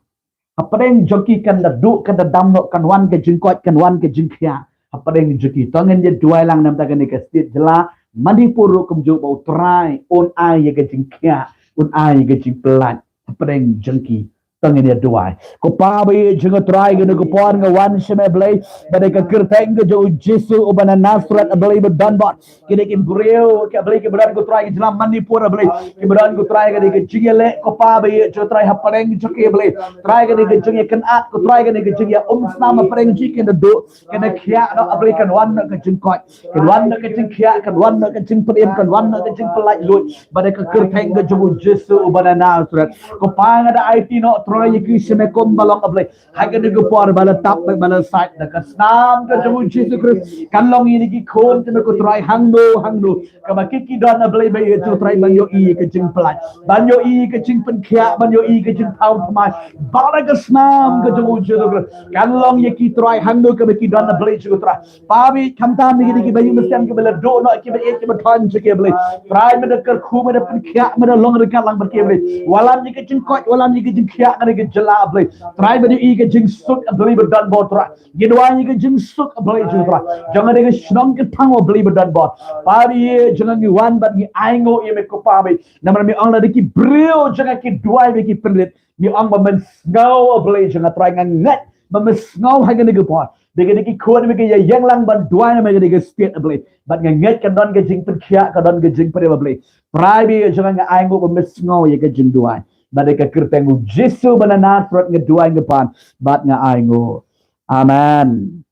hapdeng jong ki kan da duh, kan da dam noh, kan wan ka jingkoit, kan wan ka jingkhiah hapdeng jong ki. To ngin ïa duwai lang namar kane ka state jylla Manipur ruh kumjuh ba U Trai un ai ïa ka jingkhiah, un ai ïa ka jingpyllait hapdeng jong ki. To ngin ïa duwai. Ko Pa ba ïeit jong nga, Trai, kane ka por nga wan sha me, Blei, ba da ka kyrteng ka jong U Jisu uba na Nasareth, Blei, ba don bor. Kine ki briew, ki Blei, kiba don, ko Trai, ka jylla Manipur, Blei, kiba don, ko Trai, kane ka jingïaleh, ko Pa ba ïeit jong nga, Trai, hapdeng jong ki, Blei. Trai, kane ka jingïakynad, ko Trai, kane ka jingïaumsnam hapdeng jong ki, kan da duh, kan da khiah noh, Blei, kan wan noh ka jingkoit, kan wan noh ka jingkhiah, kan wan noh ka jingpynim, kan wan noh ka jingpyllait luid, ba da ka kyrteng ka jong U Jisu uba na Nasareth. Ko Pa, nga da aiti noh, Trai, ïa ki sha me kumba long, Blei. Ha kane ka por ba la tap, ba la sait da ka snam ka jong U Jisu Khrist, kan long ïa kine ki khun jong me, ko Trai, hangno hangno kaba ki, ki don, Blei ba ïeit jong nga, Trai, ban ïohi ïa ka jingpyllait, ban ïohi ïa ka jingpynkhiah, ban ïohi ïa ka jingthaw thymmai. Ba da ka snam ka jong U Jisu Khrist kan long ïa ki, Trai, hangno kaba ki don, Blei jong nga, Trai. Pa ba ïeit, khamtam ïa kine kiba ïeit, mynsiem kiba la duh noh, kiba ïeit, kiba thoh jong ki, Blei. Trai, me da kyrkhu, me da pynkhiah, me da long ryngkat lang bad ki, Blei. Wallam ïa ka jingkoit, wallam ïa ka jingkhiah ha kane ka jylla, Blei. Trai, ba ïohi ïa ka jingsuk, Blei, ba don bor, Trai. Ngi duwai ïa ka jingsuk, Blei jong nga, Trai, jong kane ka shnong ka thaw, Blei, ba don bor. Pa ba ïeit jong nga, ngi wan bad ngi ainguh ïa me, ko Pa ba ïeit, namar me ong lada ki briew jong nga ki duwai bad ki pynrit, me ong ba men sngew, Blei jong nga, Trai, nga ngeit ba men sngew ha kane ka por. Ba kine ki khun me ki ïa ïeng lang ban duwai na me ha kane ka state, Blei. Bad nga ngeit kan don ka jingpynkhiah, kan don ka jingpynim, Blei. Trai ba ïeit jong nga, nga ainguh ba men sngew ïa ka jingduwai. Bad da ka kyrteng U Jisu ba na Nasareth nga duwai, nga pan bad nga ainguh. Amen.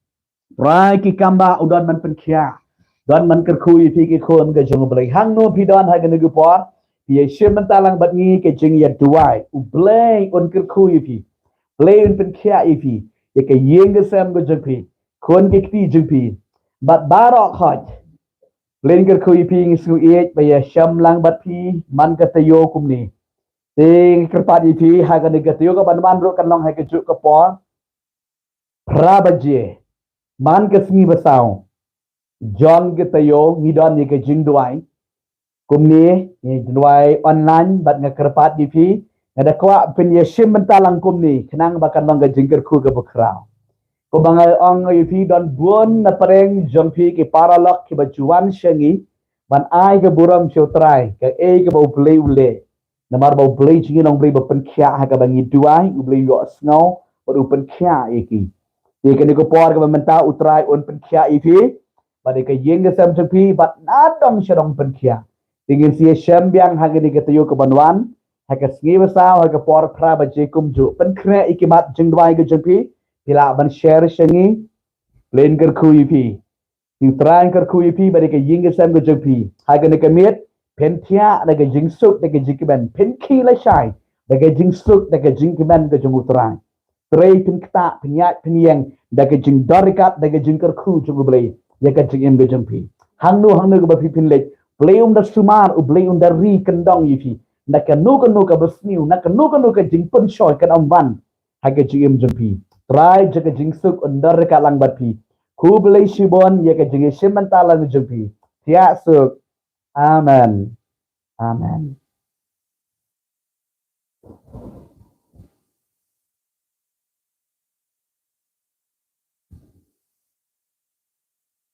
Trai, ki kam ba u don ban pynkhiah, don ban kyrkhu ïa phi, ki khun ka jong U Blei. Hangno phi don ha kane ka por, phi ïa shim bynta lang bad ngi ka jingïaduwai. U Blei un kyrkhu ïa phi, Blei un pynkhiah ïa phi, ïa ka ïing ka sem ka jong phi, khun ki kti jong phi, bad baroh khoit. Blei un kyrkhu ïa phi, ngi sngewbha ba ïa shem lang bad phi man ka taïew kumne. Te ngi kyrpad ïa phi, ha kane ka taïew kaban wan ruh kan long ha kajuh ka por, phra baje man ka sngi ba saw jong ka taïew, ngi don ïa ka jingduwai. Kumne ngi duwai online bad nga kyrpad ïa phi, nga da kwah phin ïa shim bynta lang kumne khnang ba kan long ka jingkyrkhu kaba khraw. Kumba nga ong ïa phi, don bun na pdeng jong phi ki paralok kiba ju wan sha ngi ban ai ka burom sha U Trai, kaei kaba U Blei u leh. Namar ba U Blei jong ngi long U Blei ba pynkhiah, ha kaba ngi duwai U Blei u ïohsngew bad u pynkhiah ïa ki. Te kane ka por kaba mynta U Trai un pynkhiah ïa phi bad ïa ka ïing ka sem jong phi, bad nadong shadong pynkhiah. Te ngin sa ïa shem biang ha kane ka taïew kaban wan, ha ka sngi ba saw, ha ka por phra baje kumjuh. Pynkhreh ïa ki mat jingduwai ka jong phi, phi lah ban share sha ngi. Blei un kyrkhu ïa phi. U Trai un kyrkhu ïa phi bad ïa ka ïing ka sem ka jong phi. Ha kane ka miet phin thiah da ka jingsuk, da ka jingkmen, phin khie lashai da ka jingsuk, da ka jingkmen ka jong U Trai. Trei, phin ktah, phin ïaid, phin ïeng da ka jingdon ryngkat, da ka jingkyrkhu jong U Blei ïa ka jingim ka jong phi. Hangno hangno kaba phi phin leit, U Blei un da sumar, U Blei un da ri kyndong ïa phi. Na kano kano kaba sniew, na kano kano ka jingpynshoi kan ym wan ha ka jingim jong phi. Trai jong ka jingsuk un da ryngkat lang bad phi. Khublei shibun ïa ka jingïashim bynta lang jong phi. Thiah suk. Amen. Amen.